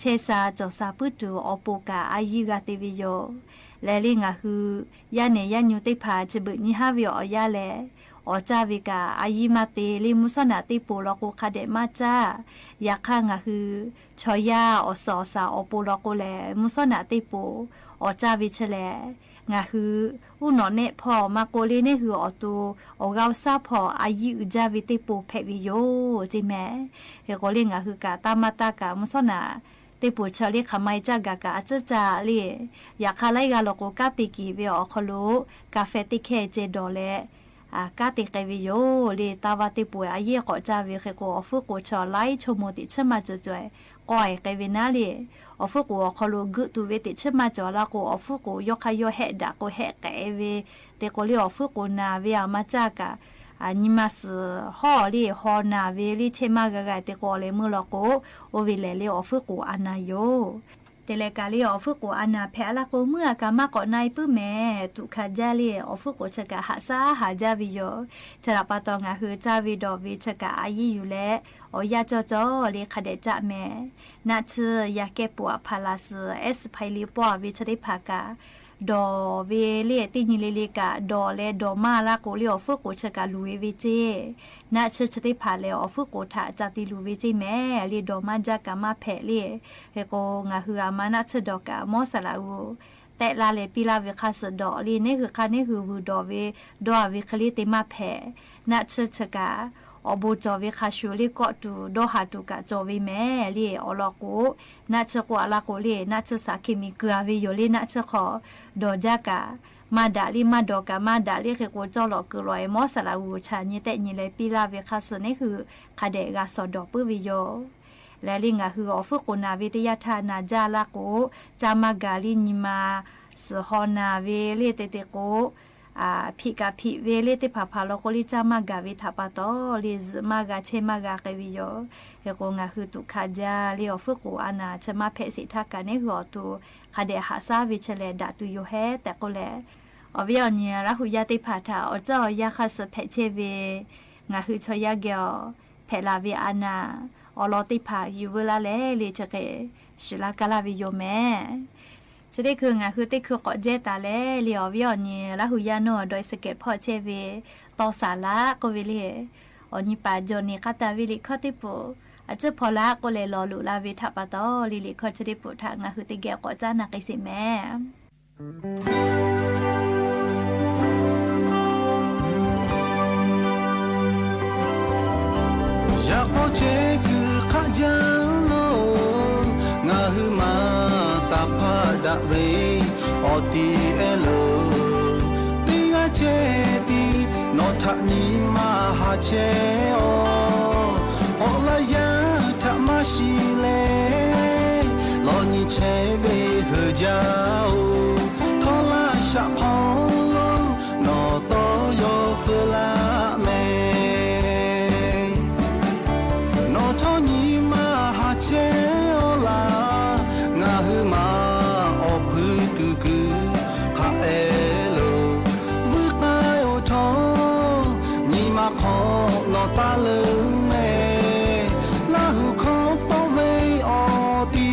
chehˇ sha cawˬ sha puiˉ tuˬ awˬ pon kaꞈ a yiˇ g'a te ve yoˬ. Lehˬ le ngaˬ hui yaˇ nehˬ yaˇ nyi teˇ hpaˍ chi beuꞈ nyi haˉ ve awˬ yanˇ lehˬ, awˬ caˇ ve kaꞈ a yiˇ maˇ te le, mvuhˇ shawˉ naꞈ teˇ poˬ law k'o hk'a dehꞈ maˇ caˇ. Yaꞈ hk'aˇ ngaˬ hui chaw yaˇ awˬ suhˍ awˬ shaˍ awˬ pon law k'o lehˬ, mvuhˇ shawˉ naꞈ teˇ poˬ awˬ caˇ ve chi lehˬ, ngaˬ hui uˉ nawꞈ nehˆ hpawˇ maˇ k'oˆ le, neˇ hui awˬ to awˬ g'aˇ awˬ shaˉ hpawˇ a yiˇ uiˍ jaˇ ve teˇ poˬ hpehꞈ ve yoˬ ceˇ mehˍ. Hk'e k'o le ngaˬ hui kaꞈ taˇ maˇ taˇ kaꞈ mvuhˇ shawˉ naꞈ teˇ poˬ chi le hk'aˬ ma e caˇ gaˬ kaꞈ a tcuhˉ caˇ le. Yaꞈ hk'aˇ laiˉ g'aˇ law k'o kanˉ te keˍ ve awˬ hk'aw lo ka feh teˇ hkehˇ ceh dawˬ leh, kanˉ te k'ai ve yoˬ le. Taˇ vaˇ teˇ poˬ a yiˇ k'awꞈ caˇ ve hk'e k'o, awˬ fuiˉ k'oˍ chi laiˉ chaw mo teꞈ chiˉ maˇ cawˬ cawˬ k'awˇ e k'ai ve naˉ le. Awˬ fuiˉ k'oˍ awˬ hk'aw lo geuˆ tuˬ ve teꞈ chiˉ maˇ cawˬ laˇ k'o, awˬ fuiˉ k'oˍ yawˇ hk'aˇ yawˇ hehˆ daꞈ k'o hehˆ k'ai ve. Te k'o le awˬ fuiˉ k'oˍ naˬ ve a ma caˇ kaꞈ, nyi ma suhˍ hawˉ le haw naˬ ve le chehˇ maˇ g'a g'a te k'o, awˬ leh meuˇ law k'o, oˇ ve lehˬ le awˬ fuiˉ k'oˍ a naˬ yoˬ. Te leh kaꞈ le awˬ fuiˉ k'oˍ a naˬ hpehꞈ laˇ k'o, meuˇ a kaꞈ maˇ k'awꞈ na e puiˉ mehˍ. Tuꞈ hkanˍ jaˇ le awˬ fuiˉ k'oˍ chi kaꞈ haꞈ shaˉ haˍ jaˇ ve yoˬ. Chi htaꞈ pa taw ngaˬ hui caˇ ve dawˬ ve chi kaꞈ a yiˇ yuˬ leh, awˬ yanˇ cawˇ cawˇ le hk'a dehꞈ caˇ mehˍ. Naˆ tsuhˇ yaꞈ kehˉ poꞈ a hpaˍ laˬ suhˍ, S Paiˍ le pawˆ a ve chi teˇ hpaˍ kaꞈ, dawˬ ve le teˇ nyi le le kaꞈ dawˬ leh dawˬ maˇ laˇ k'o le awˬ fuiˉ k'oˍ chi kaꞈ luˬ e ve ceˇ. Naˆ tsuhˇ chi teˇ hpaˍ lehˬ awˬ fuiˉ k'oˍ htaꞈ ca te luˬ ve ceˇ mehˍ le, dawˬ maˇ jaˇ kaꞈ maˇ hpehꞈ le. Hk'e k'o ngaˬ hui a ma naˆ tsuhˇ dawˬ kaꞈ mawˇ saˍ laꞈ g'uˬ tehˆ laˇ leh piˇ laˇ ve hk'aˇ suh dawˬ le, neˇ hui hk'aˇ neˇ hui vuiˬ dawˬ ve dawˇ a ve hk'e le te maˇ hpehꞈ. Naˆ tsuhˇ chi kaꞈ awˬ bon cawˬ ve hk'a shuˍ le kawˆ tuˬ dawˇ haˍ tuˬ kaꞈ cawˬ ve mehˍ le. Awˬ lawn k'o, naˆ tsuhˇ k'oˆ a laˇ k'o le naˆ tsuhˇ saˍ hkiˇ miˬ keu a ve yoˬ le. Naˆ tsuhˇ hk'aw dawˬ jaˇ kaꞈ maˇ daꞈ le, maˇ dawˬ kaꞈ maˇ daꞈ le. Hk'e k'o cawˇ lawꞈ keu lawꞈ e mawˇ saˍ laꞈ g'uˬ chaꞈ nyi tehˆ nyi leh piˇ laˇ ve hk'aˇ suh neˇ hui hk'a dehꞈ g'a shawˍ dawˬ puiˉ ve yoˬ. Lehˬ le ngaˬ hui awˬ fuiˉ k'oˍ naˬ ve teˇ yanˇ htaˇ naˬ jaˇ laˇ k'o, caˇ maˇ gaˬ le nyi ma suhˍ haw naˬ ve le te te k'o, hpiꞈ kaꞈ hpiꞈ ve le teˇ hpaˍ hpaˍ law k'o le caˇ maˇ gaˬ ve htaꞈ pa taw le zuhꞈ maˇ g'a chehˇ maˇ g'a k'ai ve yoˬ. Hk'e k'o ngaˬ hui tuꞈ hkanˍ jaˇ le awˬ fuiˉ k'oˍ a naˬ chi maˇ hpehꞈ sheˍ htaˇ kaꞈ neˇ hui awˬ to hk'a dehꞈ haꞈ shaˉ ve chi lehˬ daꞈ tuˬ yoˬ hehˉ tehꞈ k'oˆ leh, awˬ viˉ awˬ nyi Laˇ hu yaˇ teˇ hpaˍ htaꞈ awˬ ceuˬ awˬ yanˇ hk'aˇ suh hpehꞈ chehˇ ve ngaˬ hui chaw yaˇ geh awˬ hpehꞈ la ve a naˬ awˬ lawn teˇ hpaˍ yuˬ veu laˇ leh le chi hk'e shiˍ laˇ kaˇ laˇ ve yoˬ mehˍ. Chi teˇ hkui ngaˬ hui teˇ hkui k'awꞈ jehˇ taˍ leh le awˬ viˉ awˬ nyi Laˇ hu yaˇ nawˉ dawˇ e suhˍ kehˬ hpawˇ chehˇ ve tawˇ saˍ laꞈ k'oˆ ve le, awˬ nyi paˍ Jawˬ neˍ k'aˇ taˍ ve liꞈ hkawˇ teˇ poˬ a ciˉ hpaw laꞈ k'oˆ leh lawˬ loꞈ la ve htaꞈ pa taw le liꞈ hkawˇ chi teˇ poˬ htaꞈ ngaˬ hui teˇ geh k'awꞈ caˉ na k'ai sheˍ mehˍ. Yaꞈ k'aw chehˇ kuiˬ hk'aˆ jaˇ lo, ngaˬ hui maˇ taˍ hpaˆ daꞈ ve awˬ ti ehˉ lo, teˇ g'aˇ chehˇ tiˉ nawˬ htaꞈ nyi ma haˍ chehˇ-oˬ. K'awꞈ laˇ yaˇ htaꞈ maˇ shiˍ leh, lawˬ nyi chehˇ ve heuˬ jaˇ-oˬ. Htawˇ laˇ shaꞈ hk'aw lo nawˬ tawˇ yaw feu laˇ mehˍ. Nawˬ htawˇ nyi ma haˍ chehˇ-oˬ laˬ, ngaˬ hui maˇ awˬ hpui tuˬ kuiˬ hk'aˆ ehˉ lo, vuiˇ k'ai-oˬ htawˇ nyi ma hk'aw nawˬ taˇ leuˉ mehˍ. Laˇ hu hkawˇ tawˆ ve awˬ ti,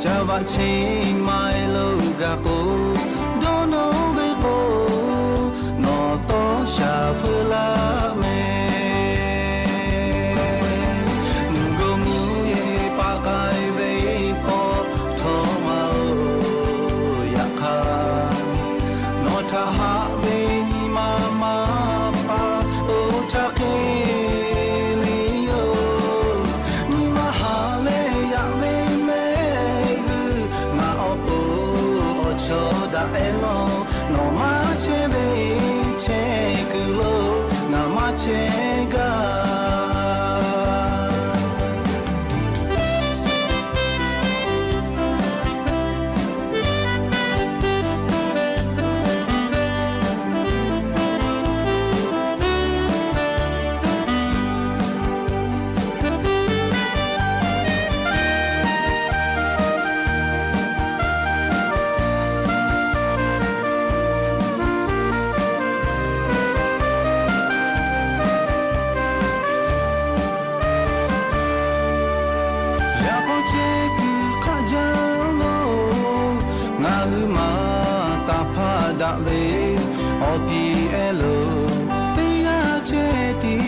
caˇ vaꞈ cheˇ ma e lo gaˬ k'o, dawˇ nawˇ ve k'o, nawˬ tawˇ shaˍ feu laˇ mehˍ. Mvuhˇ gawˇ mvuhˇ yeˬ paˍ k'ai ve hpawˇ htawˇ ma-oˬ, yaꞈ hk'aˇ nawˬ htaꞈ haꞈ ve nyi ma maˇ pa oˇ htaˇ hk'e le yoˬ. Nyi ma haˍ leh yaꞈ ve mehˆ g'uˇ ngaˬ maˇ taˍ hpaˇ daꞈ ve awˬ tiˉ ehˉ lo teˇ g'aˇ ceh tiˉ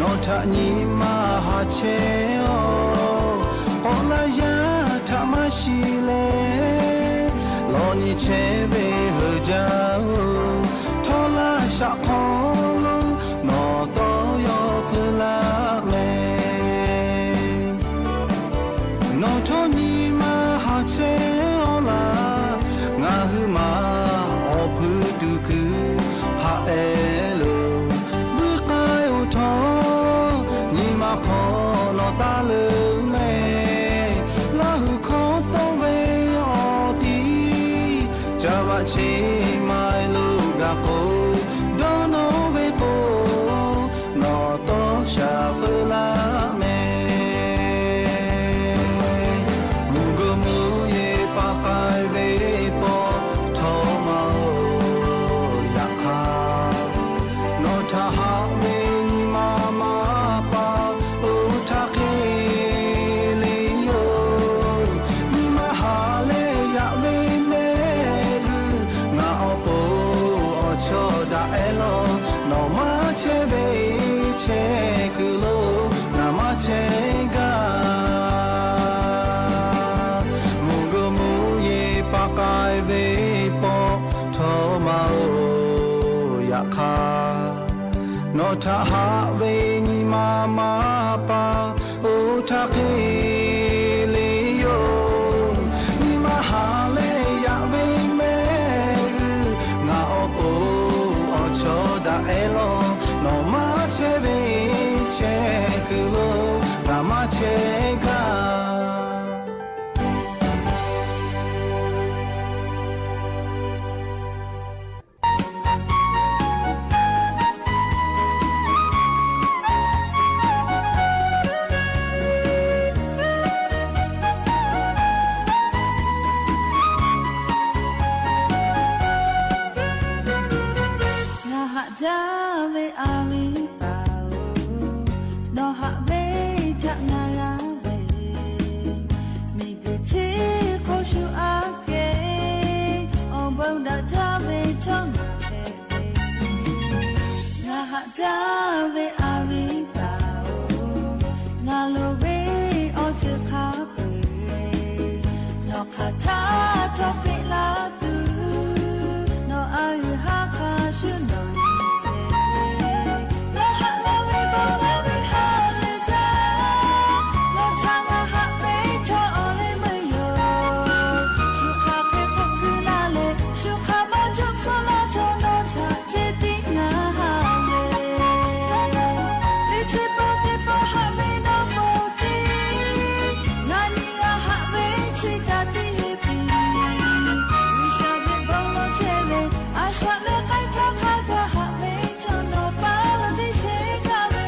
nawˬ htaꞈ nyi ma haꞈ chehˇ-oˆ. K'awꞈ laˇ yaˇ htaꞈ maˇ shiˍ leh, lawˬ nyi chehˇ ve heuˬ jaˇ-oˬ, htawˇ laˇ shaꞈ hk'aw lo nawˬ tawˇ yawˇ feu laˇ mehˍ. Nawˬ htawˇ nyi ma haꞈ chehˇ-oˆ laˇ. Ngaˬ hui maˬ awˬ hpui tuˬ kuiˬ haꞈ ehˉ lo vuiˇ k'ai-oˬ htawˇ, nyi ma hk'aw nawˬ taˇ leuˬ mehˍ. Laˇ huˍ hkawˇ tawˆ ve awˬ tiˉ caˇ vaꞈ chi ma-e lo gaˬ k'o, dawˇ nawˇ ve k'o, nawˬ tawˇ shaˍ feu laˇ mehˍ. Mvuhˇ g'uˇ mvuhˇ yeˬ paˍ k'ai ve pawˆ htawˇ ma-oˬ, yaꞈ hk'aˇ nawˬ htaꞈ haꞈ ve nyi ma maˇ pa, oˇ htaˇ hk'e le yoˬ. Nyi ma haꞈ leh yaꞈ ve mehˆ g'uˇ ngaˬ awˬ pon awˬ chawˇ daꞈ ehˉ lawˬ. Nawˬ maˇ chehˇ ve chehˇ kuiˬ lo ngaˬ maˇ chehˇ gaˇ. Mvuhˇ g'uˇ mvuhˇ yeˬ paˍ k'ai ve pawˆ htawˇ ma-oˬ, yaꞈ hk'aˇ nawˬ htaꞈ haꞈ ve nyi ma maˇ pa, oˇ htaˇ hk'e le yoˬ. Nyi ma haꞈ leh yaꞈ ve mehˆ g'uˇ ngaˬ awˬ pon awˬ chawˇ daꞈ ehˉ lawˬ. Nawˬ maˇ chehˇ ve chehˇ kuiˬ lo ngaˬ maˇ chehˇ gaˇ. Ngaˬ haꞈ jaˇ ve a viˉ paˍ-oˬ, nawˬ haꞈ ve htaꞈ ngaˬ g'a ve, miˬguiˬ chi hk'oˆ shu aꞈ kehˬ, awˬ bon daꞈ jaˇ ve chaw ngaˬ hpehꞈ ve. Ngaˬ haꞈ jaˇ ve a viˉ paˍ-oˬ, ngaˬ loˍ ve awˬ ceuˬ hk'a peu-eˬ nawˬ hk'aˬ htaˇ htawˇ peꞈ laˇ tuˬ, nawˬ a g'uiˬ haˉ hk'a shuˍ nawˬ nyi ceh ve. Nawˬ haꞈ la ve bon laˇ ve ha lehˬ jaˇ, nawˬ htaꞈ ngaˬ haꞈ ve chaw awˬ leh meuˇ yoˬ. Shu hk'aˬ hk'e k'oˆ kuiˬ laˇ leh, shu hk'aˬ maˇ juˆ hpfuhˇ laˇ htawˇ nawˬ htaꞈ ceh tiˉ ngaˬ haꞈ ve. Teˇ chi pawˆ teˇ pawˆ haꞈ ve nawˬ k'oˆ tiˉ, ngaˬ nyi g'a haꞈ ve chi kaꞈ teˇ yehˬ piˇ. G'uiˬsha ve bon lawˬ chehˇ ve, a shaꞈ leh k'ai chaw hk'a gaˬ haꞈ ve chaw nawˬ paˇ lo teˇ chehˇ gaˇ ve.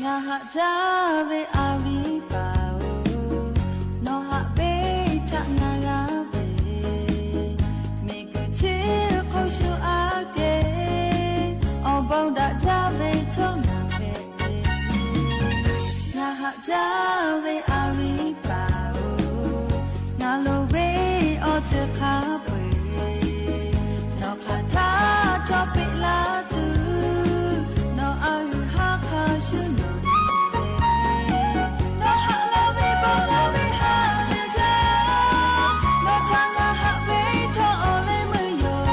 Ngaˬ haꞈ jaˇ ve a viˉ paˍ-oˬ, nawˬ haꞈ ve htaꞈ ngaˬ g'a ve, miˬguiˬ chi hk'oˆ shu aꞈ kehˬ, awˬ bon daꞈ jaˇ ve chaw ngaˬ hpehꞈ ve. Ngaˬ haꞈ jaˇ ve a viˉ paˍ-oˬ, ngaˬ loˍ ve awˬ ceuˬ hk'a peu-eˬ nawˬ hk'aˬ htaˇ htawˇ peꞈ laˇ tuˬ, nawˬ a g'uiˬ haˉ hk'a shuˍ nawˬ nyi ceh ve. Nawˬ haꞈ la ve bon laˇ ve ha lehˬ jaˇ, nawˬ htaꞈ ngaˬ haꞈ ve htawˇ awˬ leh meuˇ yoˬ.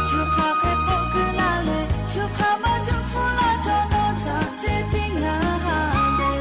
Shu hk'aˬ hk'e k'oˆ kuiˬ laˇ leh, shu hk'aˬ maˇ juˆ hpfuhˇ laˇ htawˇ nawˬ htaꞈ ceh tiˉ ngaˬ haꞈ ve.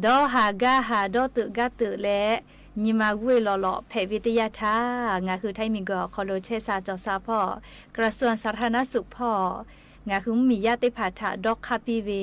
Dawˇ haˍ gaˇ haˍ dawˇ teuꞈ gaˇ teuꞈ leh, nyi ma g'uˇ e lawꞈ lawꞈ hpehꞈ ve teˇ yanˇ htaˇ, ngaˬ hui Htaiˇ miˬguiˬ awˬ hk'aw lo chehˇ sha cawˬ sha hpawˇ กระทรวงสาธารณสุข hpawˇ ngaˬ hui mvuhˇmiˬ yaˇ teˇ hpaˍ htaꞈ dawˇ hk'aˇ piˇ ve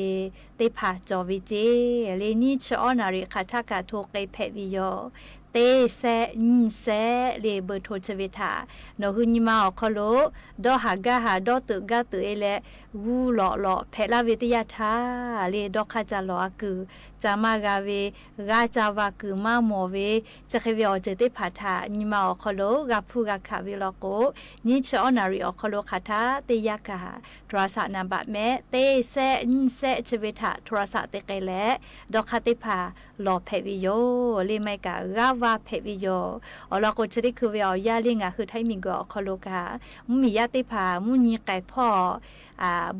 teˇ hpaˍ cawˬ ve ceˇ le. Nyiˇ chi awˉ naˍ riˍ hk'aˬ htaˇ kaꞈ hto k'ai hpehꞈ ve yoˬ. Teˇ sehˆ nyiˇ sehˆ le beu hto chi ve htaꞈ nawˬ hui nyi ma awˬ hk'aw lo dawˇ haˍ gaˇ haˍ dawˇ teuꞈ gaˇ teuꞈ e leh, g'uˇ lawꞈ lawꞈ hpehꞈ laˇ ve teˇ yanˇ htaˇ le, dawˇ hk'aˇ ca lawˬ a kuiˬ ca maˇ g'a ve, g'a ca va kuiˬ maˇ mawˬ ve, chi hk'e ve awˬ ceuˬ teˇ hpaˍ htaꞈ nyi ma awˬ hk'aw lo g'a hpuˇ g'a hkanˍ ve law k'o, nyiˇ chi awˉ naˍ riˍ awˬ hk'aw lo hk'aˬ htaˇ teˇ yanˇ kaꞈ โทรศัพท์ naˍ baꞈ mehˆ teˇ sehˆ nyiˇ sehˆ chi ve htaꞈ โทรศัพท์ te k'ai leh, dawˇ hk'aˇ teˇ hpaˍ lawˬ hpehꞈ ve yoˬ le, maˇ heˆ kaꞈ g'aˇ va hpehꞈ ve yoˬ. Awˬ lawn k'o, chi teˇ hkui ve awˬ yanˇ le ngaˬ hui Htaiˇ miˬguiˬ awˬ hk'aw lo kaꞈ, mvuhˇmiˬ yaˇ teˇ hpaˍ mvuhˇ nyi k'ai hpawˇ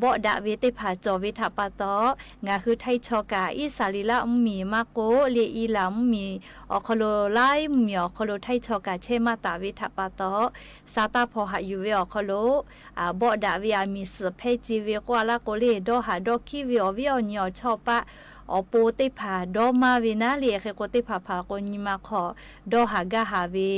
bawˆ daꞈ ve teˇ hpaˍ cawˬ ve htaꞈ pa taw, ngaˬ hui Htaiˇ chaw kaꞈ Iˉsaˍreˍlaˆ mvuhˇmiˬ maˇ k'oˆ le, Iˉlaˍ mvuhˇmiˬ awˬ hk'aw lo, laiˉ mvuhˇmiˬ awˬ hk'aw lo Htaiˇ chaw kaꞈ chehˇ maˇ taˍ ve htaꞈ pa taw, sa taˇ hpaw haꞈ yuˬ ve awˬ hk'aw lo bawˆ daꞈ ve aˬ miˍ suhˍ hpehˇ ce ve k'oˆ a laˇ k'o le, dawˇ haˍ dawˇ hkiˉ ve awˬ viˉ awˬ nyi awˬ chawˇ paˆ awˬ pon teˇ hpaˍ dawˇ maˇ ve naˉ le, hk'e k'o teˇ hpaˍ hpaˍ k'o nyi ma hk'aw dawˇ haˍ gaˇ haˍ ve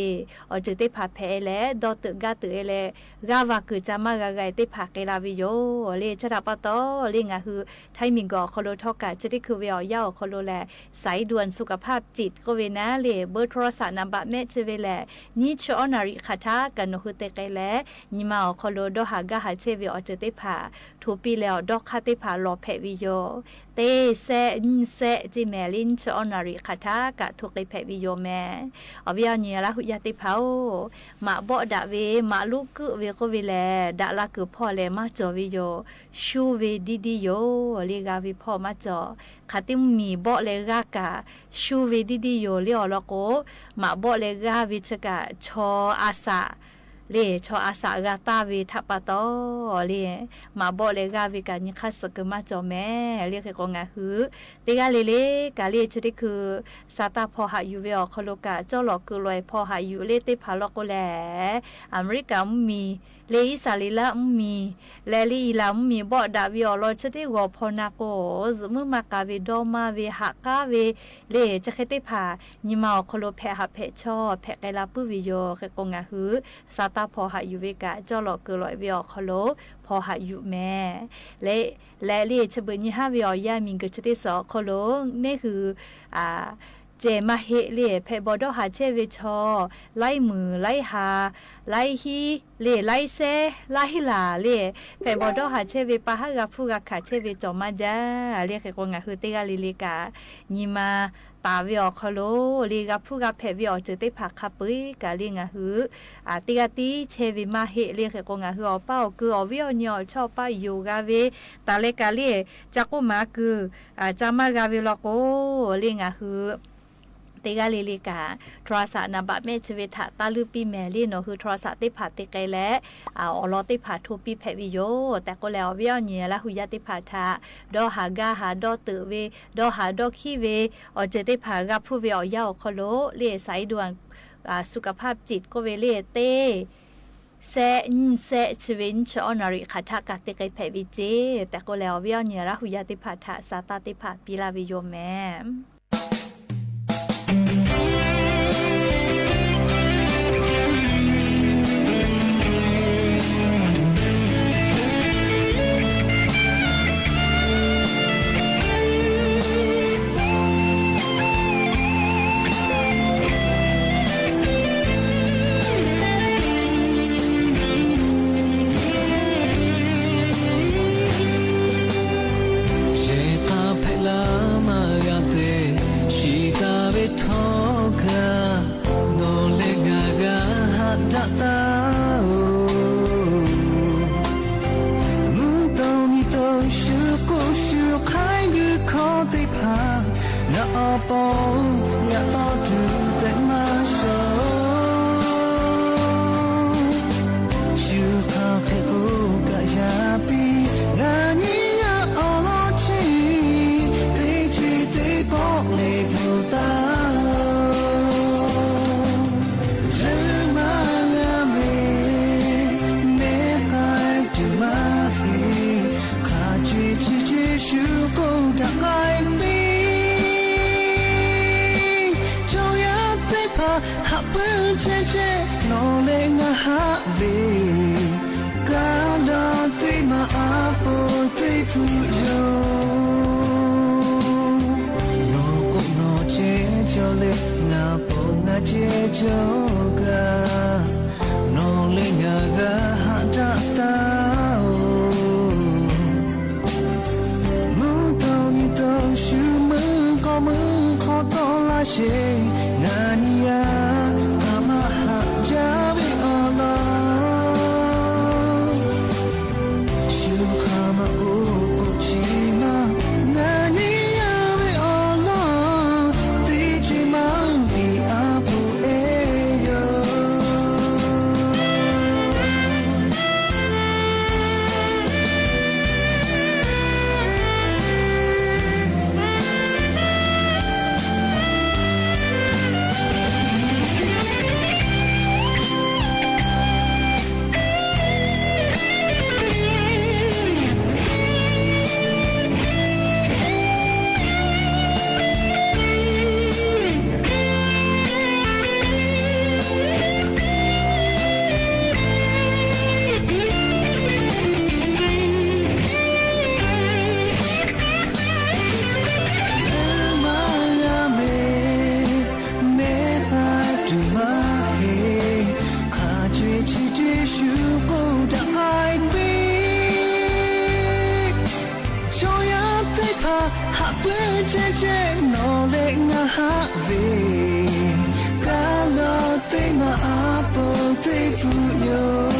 awˬ ceuˬ teˇ hpaˍ hpehꞈ e leh, dawˇ teuꞈ gaˇ teuꞈ e leh, g'aˇ va kuiˬ ca maˇ g'a g'a e teˇ hpaˍ k'ai la ve yoˬ le. Chi htaꞈ pa taw le, ngaˬ hui Htaiˇ miˬguiˬ awˬ hk'aw lo htawˇ kaꞈ chi teˇ hkui ve awˬ yanˇ awˬ hk'aw lo lehˬ, สายด่วนสุขภาพจิต k'oˆ ve naˉ le, beu โทรศัพท์ naˍ baꞈ mehˆ chi ve lehˬ, nyiˇ chi awˉ naˍ riˍ hk'aˬ htaˇ kaꞈ nawˬ hui te k'ai leh, nyi ma awˬ hk'aw lo dawˇ haˍ gaˇ haˍ chehˇ ve awˬ ceuˬ teˇ hpaˍ hto piˇ leh, awˬ dawˇ hk'aˇ teˇ hpaˍ lawˬ hpehꞈ ve yoˬ. Teˇ sehˆ nyiˇ sehˆ ceˇ mehˍ le, nyiˇ chi awˉ naˍ riˍ hk'aˬ htaˇ kaꞈ hto k'ai hpehꞈ ve yoˬ mehˍ. Awˬ viˉ awˬ nyi Laˇ huˍ yaˇ teˇ hpaˍ-oˬ, maꞈ bawˆ daꞈ ve maꞈ lonˉ keuˆ ve k'oˆ ve lehˬ, daꞈ la kuiˬ hpawˇ lehˬ maˇ cawˬ ve yoˬ. Shuˇ ve diˇ diˇ yoˬ le, g'a ve hpawˇ maˇ cawˬ. Hk'aˬ teˇ mvuhˇmiˬ bawˆ leh g'aˇ kaꞈ, shuˇ ve diˇ diˇ yoˬ le. Awˬ lawn k'o, maꞈ bawˆ leh g'aˇ ve chi kaꞈ chaw a saꞈ le, chaw a saꞈ g'a taˇ ve htaꞈ pa taw le, maꞈ bawˆ leh g'aˇ ve kaꞈ nyi hk'aˇ suh kuiˬ maˇ cawˬ mehˍ le. Hk'e k'o ngaˬ hui teˇ g'aˇ le le kaꞈ le, chi teˇ hkui sa taˇ hpaw haꞈ yuˬ ve awˬ hk'aw lo kaꞈ, cawˇ lawꞈ kuiˬ lawꞈ e hpaw haꞈ yuˬ le teˇ hpaˍ law k'o lehˬ, Aˍmeˍriˆkaˍ mvuhˇmiˬ le, Iˉsaˍreˍlaˆ mvuhˇmiˬ leh le, Iˉlaˍ mvuhˇmiˬ bawˆ daꞈ ve awˬ lawn chi teˇ g'awˬ hpaw na k'o, zuhꞈ muiˉ maˇ k'a ve, dawˇ maˇ ve, haꞈ k'aˉ ve le, chi hk'e teˇ hpaˍ nyi ma awˬ hk'aw lo hpehꞈ haꞈ hpehꞈ chaw hpehꞈ k'ai la puiˉ ve yoˬ. Hk'e k'o ngaˬ hui sa taˇ hpaw haꞈ yuˬ ve kaꞈ, cawˇ lawꞈ kuiˬ lawꞈ e ve awˬ hk'aw lo hpaw haꞈ yuˬ mehˍ le. Leh le, chi beuꞈ nyi haˉ ve awˬ yanˇ miˬguiˬ chi teˇ suhˍ awˬ hk'aw lo, neˇ hui ceh maˇ heˆ le, hpehꞈ bawˬ dawˇ haˍ chehˇ ve chaw laiˉ muiˬ laiˉ ha, laiˉ hiˉ le, laiˉ sehˉ laiˉ laˬ le, hpehꞈ bawˬ dawˇ haˍ chehˇ ve pa haˉ g'a hpuˇ g'a hkanˍ chehˇ ve cawˬ maˇ jaˇ le. Hk'e k'o ngaˬ hui teˇ g'aˇ le le kaꞈ nyi ma taˍ ve awˬ hk'aw lo le, g'a hpuˇ g'a hpehꞈ ve awˬ ceuˬ teˇ hpaˍ hk'a peu-eˬ kaꞈ le, ngaˬ hui teˇ g'aˇ tiˉ chehˇ ve maˇ heˆ le. Hk'e k'o ngaˬ hui awˬ paˇ awˬ keu awˬ viˉ awˬ nyi awˬ chawˇ paˆ yoˬ g'a ve, taˍ leh kaꞈ le, ca k'oˆ maˍ kuiˬ ca maˇ g'a ve law k'o le, ngaˬ hui teˇ g'aˇ le le kaꞈ โทรศัพท์ naˍ baꞈ mehˆ chi ve htaꞈ taˇ luˇ piˇ mehˍ le. Nawˬ hui โทรศัพท์ teˇ hpaˍ te k'ai leh, awˬ lawn teˇ hpaˍ hto piˇ hpehꞈ ve yoˬ tehꞈ k'oˆ leh, awˬ viˉ awˬ nyi Laˇ huˍ yaˇ teˇ hpaˍ htaꞈ dawˇ haˍ gaˇ haˍ dawˇ teuꞈ ve, dawˇ haˍ dawˇ hkiˉ ve awˬ ceuˬ teˇ hpaˍ g'a hpuˇ ve awˬ yanˇ awˬ hk'aw lo le, สายด่วนสุขภาพจิต k'oˆ ve le, teˇ sehˆ nyiˇ sehˆ chi ve nyiˇ chi awˉ naˍ riˍ hk'aˬ htaˇ kaꞈ te k'ai hpehꞈ ve ceˇ tehꞈ k'oˆ leh, awˬ viˉ awˬ nyi Laˇ huˍ yaˇ teˇ hpaˍ htaꞈ sa taˇ teˇ hpaˍ piˇ laˇ ve yoˬ mehˍ. Chi hk'a hpehꞈ la maˇ g'a te Chehˇ nawˬ leh ngaˬ haꞈ ve, kaꞈ daꞈ teˇ maˬ a po teˇ hpu yoˬ. Nawˬ k'oˆ nawˬ ceh cawˬ leh ngaˬ pon ngaˬ ceh cawˬ kaꞈ, nawˬ leh ngaˬ g'a haꞈ daꞈ taˍ-oˬ. Mvuhˇ tawˇ nyi tawˇ shu meuˇ k'aw meuˇ hk'aw tawˆ laˇ sheˍ. Ngaˬ nyi yaˇ hk'aˬ ma haꞈ jaˇ ve awˬ lawn, shu hk'aˬ ma k'oˆ k'oˆ chi maˇ. Ngaˬ nyi yaˇ ve awˬ lawn, teˇ ceuˬ maˇ tiꞈ a po e yoˬ. Leuˉ maˇ g'a mehˍ, mehˆ hk'a tuˬ maˇ heˆ. Hk'a co-e chi co-e shu k'oˆ daꞈ k'ai piˇ. Chaw yaˇ teˇ hpaˍ haꞈ puiˉ chehˇ chehˇ nawˬ leh ngaˬ haꞈ ve, kaꞈ daꞈ teˇ maˬ a po teˇ hpu yoˬ.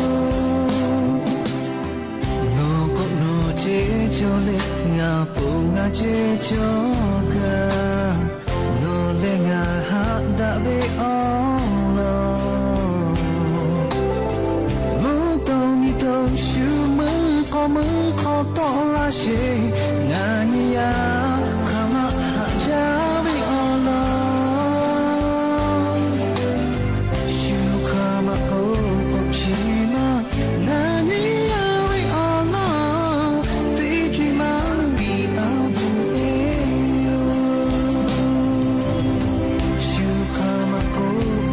Nawˬ k'oˆ nawˬ ceh cawˬ leh ngaˬ pon ngaˬ ceh cawˬ kaꞈ, nawˬ leh ngaˬ haꞈ daꞈ ve awˬ lawn, mvuhˇ tawˇ nyi tawˇ shu meuˇ k'aw meuˇ hk'aw tawˆ laˇ sheˍ. Ngaˬ nyi yaˇ hk'aˬ ma haꞈ jaˇ ve awˬ lawn, shu hk'aˬ ma k'oˆ k'oˆ chi maˇ. Ngaˬ nyi yaˇ ve awˬ lawn, teˇ ceuˬ maˇ tiꞈ a po e yoˬ. Shu hk'aˬ ma k'oˆ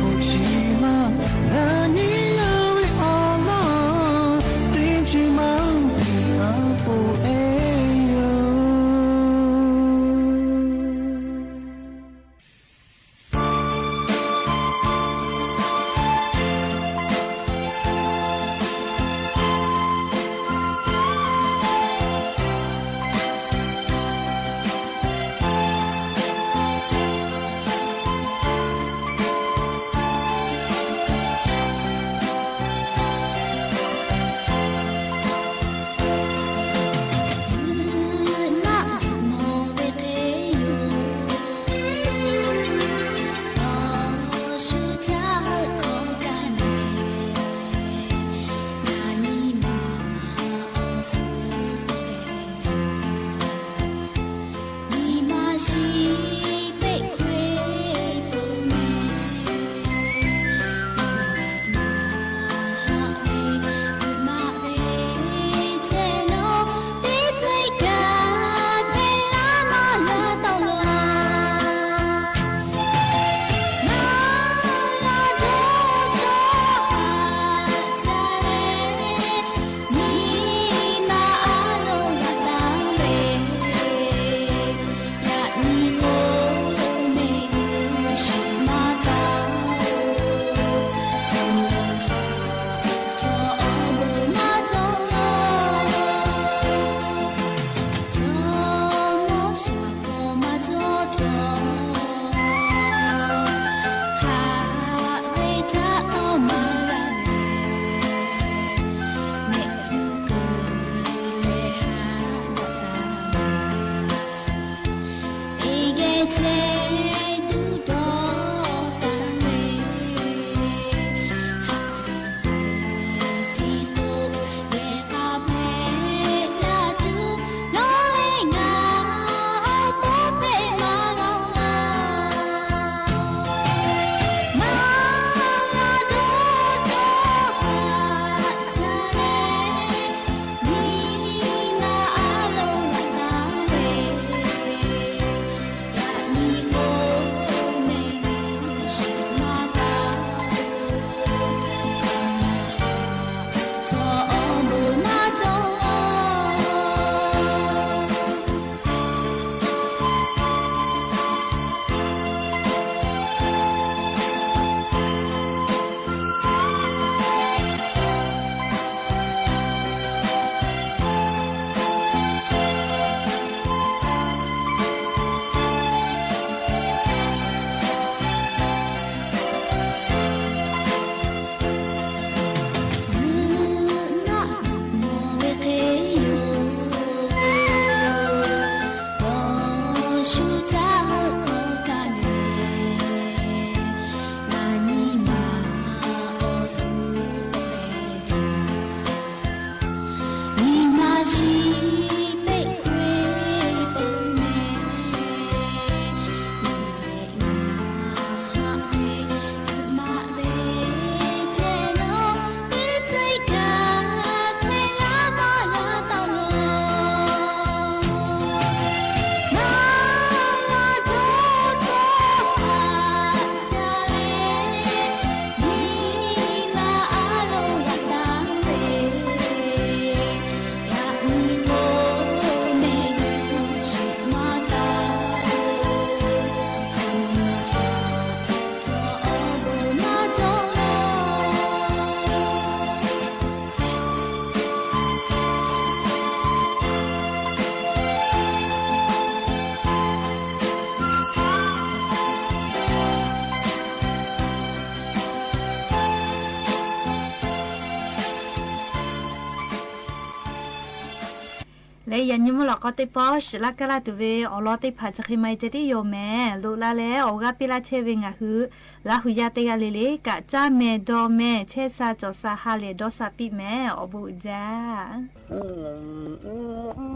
Yaꞈ nyi mvuhˇ lawꞈ k'aw teˇ pawˆ shiˍ laˇ kaˇ laˇ tuˬ ve awˬ lawn teˇ hpaˍ chi hk'e maˇ heˆ ceh tiˉ yoˬ mehˍ. Loꞈ la leh awˬ g'aˇ piˇ laˇ chehˇ ve ngaˬ hui Laˇ huˍ yaˇ teˇ g'aˇ le le kaꞈ caˇ mehˍ dawˇ mehˍ chehˇ sha cawˬ sha ha lehˬ dawˇ sha piˇ mehˍ awˬ bon uiˍ jaˇ.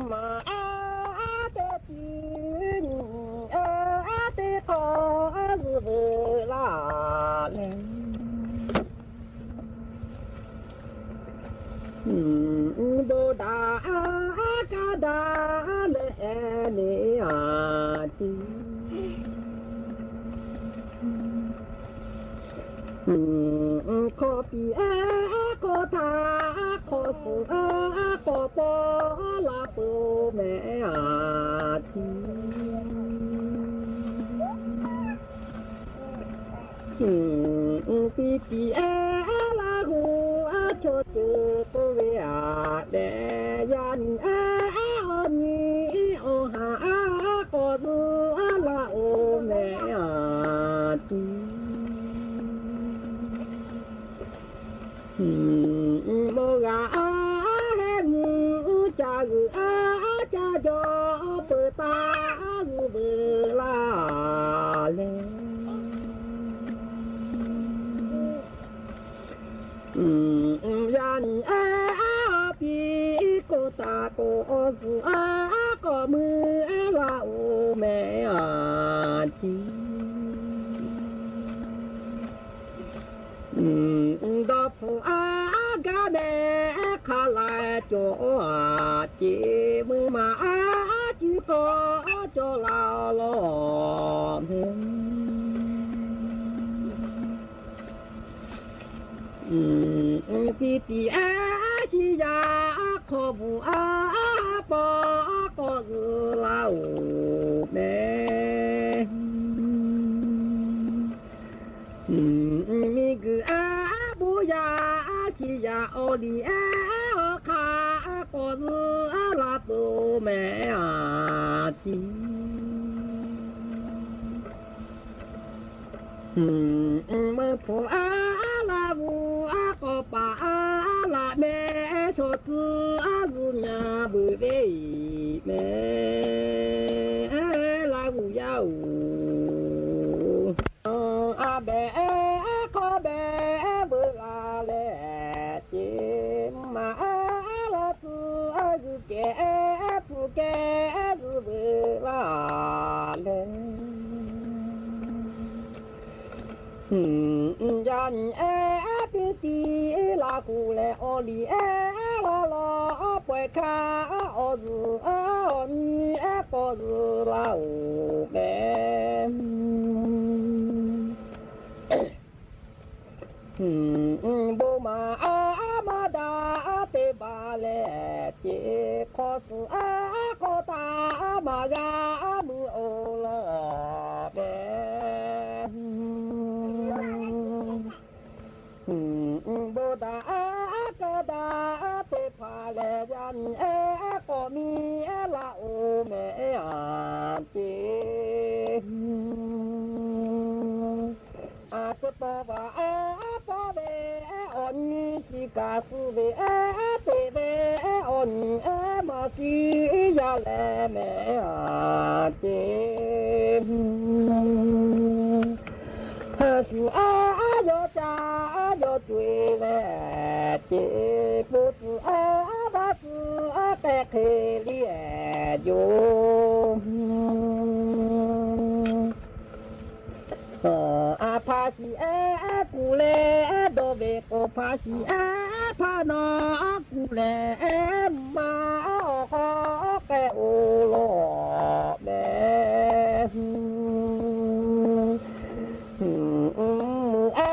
Maꞈ a teˇ chi nyi a teˇ hk'awꞈ zuhꞈ veuꞈ laˇ leh, bon daꞈ kaˇ daꞈ leh neˇ a tiˉ, hk'aw piˇ a hk'aw htaꞈ hk'aw suhˍ a k'awꞈ paw laˇ peuˬ mehˍ a tiˉ. Piˇ tiꞈ a Laˇ huˍ a chaw ceuˬ k'oˆ ve a lehˬ, yaˇ nyi a awˬ nyi awˬ haˍ a k'awꞈ zuhꞈ a laˇ oˬ mehˍ a tiˉ. Mawˇ g'a a heh mvuh ca g'uiˬ a ca jaw peuˬ taˍ zuhꞈ veuꞈ laˇ leh, yaˇ nyi a piˇ k'oˆ taˍ k'o, awˬ suhˍ a k'awꞈ mui laˇ oˬ mehˍ a tiˉ. Dawˇ hpfuhˇ a gaˇ mehˍ hk'a lehˬ cawˬ a ceˬ, mui ma a ciˉ k'awꞈ cawˬ laˇ lawˬ. Piˇ tiꞈ a shiˍ yaˇ hk'aw bvuhꞈ a paw k'awꞈ zuhꞈ laˇ oˬ mehˍ. Miˬguiˬ a bon yaˇ a shiˍ yaˇ awˬ liˇ a awˬ hk'aˇ k'awꞈ zuhꞈ a laˇ peuˬ mehˍ a tiˉ. Meuˇ hpfuhˇ a Laˇ huˍ a k'awꞈ paˍ a laꞈ mehˍ shaw tcuh a zuhꞈ nyi beuꞈ ve mehˍ Laˇ huˍ yaˇ oˬ. A behˬ hk'aw behˬ veuꞈ la leh, ceˬ maˇ a laˇ tcuh a zuhꞈ kehˬ hpu kehˬ zuhꞈ veuꞈ la leh, yaˇ nyi a piˇ tiꞈ Laˇ huˍ leh awˬ liˇ a laˇ lawˬ pawehˇ hkaˇ awˬ zuhꞈ a awˬ nyi a k'awꞈ zuhꞈ laˇ oˬ mehˍ. Bon maˍ a maˇ daꞈ te baˬ leh, ceˬ hk'aw suhˍ a hk'aw htaꞈ maˇ g'a mui oˬ lawˬ mehˍ. Bon daꞈ a kaˇ daꞈ teˇ hpaˍ lehˬ, yaˇ nyi a k'awꞈ miˇ laˇ oˬ mehˍ a ceˬ. A tuˇ pawˆ vaˬ a paˇ ve awˬ nyi shiˍ kaꞈ suh ve a teꞈ ve awˬ nyi a maˇ shiˍ yaˇ leh mehˍ a ceˬ. Shu a yawˇ ca yawˇ co e leh, ceˬ po tcuh a vaˇ tcuh a k'ehˆ hk'e liˇ yoˬ. A hpa shiˍ a kuˬ leh dawˇ ve k'o, hpa shiˍ a hpa nawˬ kuˬ leh maˇ awˬ hk'aw k'ehˆ oˬ lawˬ mehˍ. Mvuhˇ a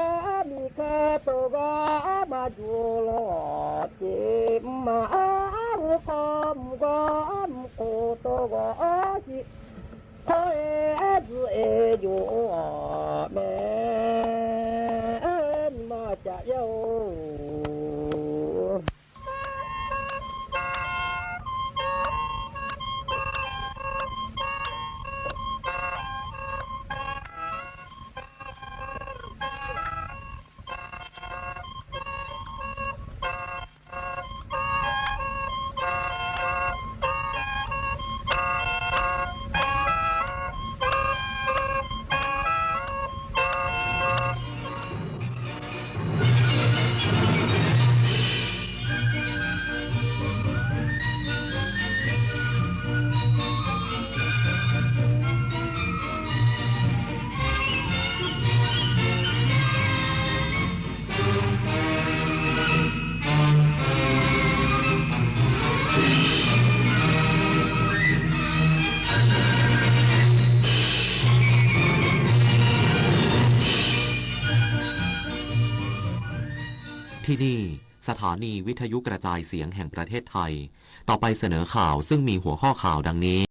miˬ hk'aˇ tawˇ g'aˇ maˇ juˬ lawˬ ceˬ, maˇ a g'uˇ hk'aw mvuhˇ g'aˇ mvuhˇ hk'oˆ tawˇ g'aˇ shiˍ hk'aw e zuhꞈ e yoˬ mehˍ. Nyi ma caꞈ yaˇ oˬ. ที่นี่ สถานีวิทยุกระจายเสียงแห่งประเทศไทย ต่อไปเสนอข่าวซึ่งมีหัวข้อข่าวดังนี้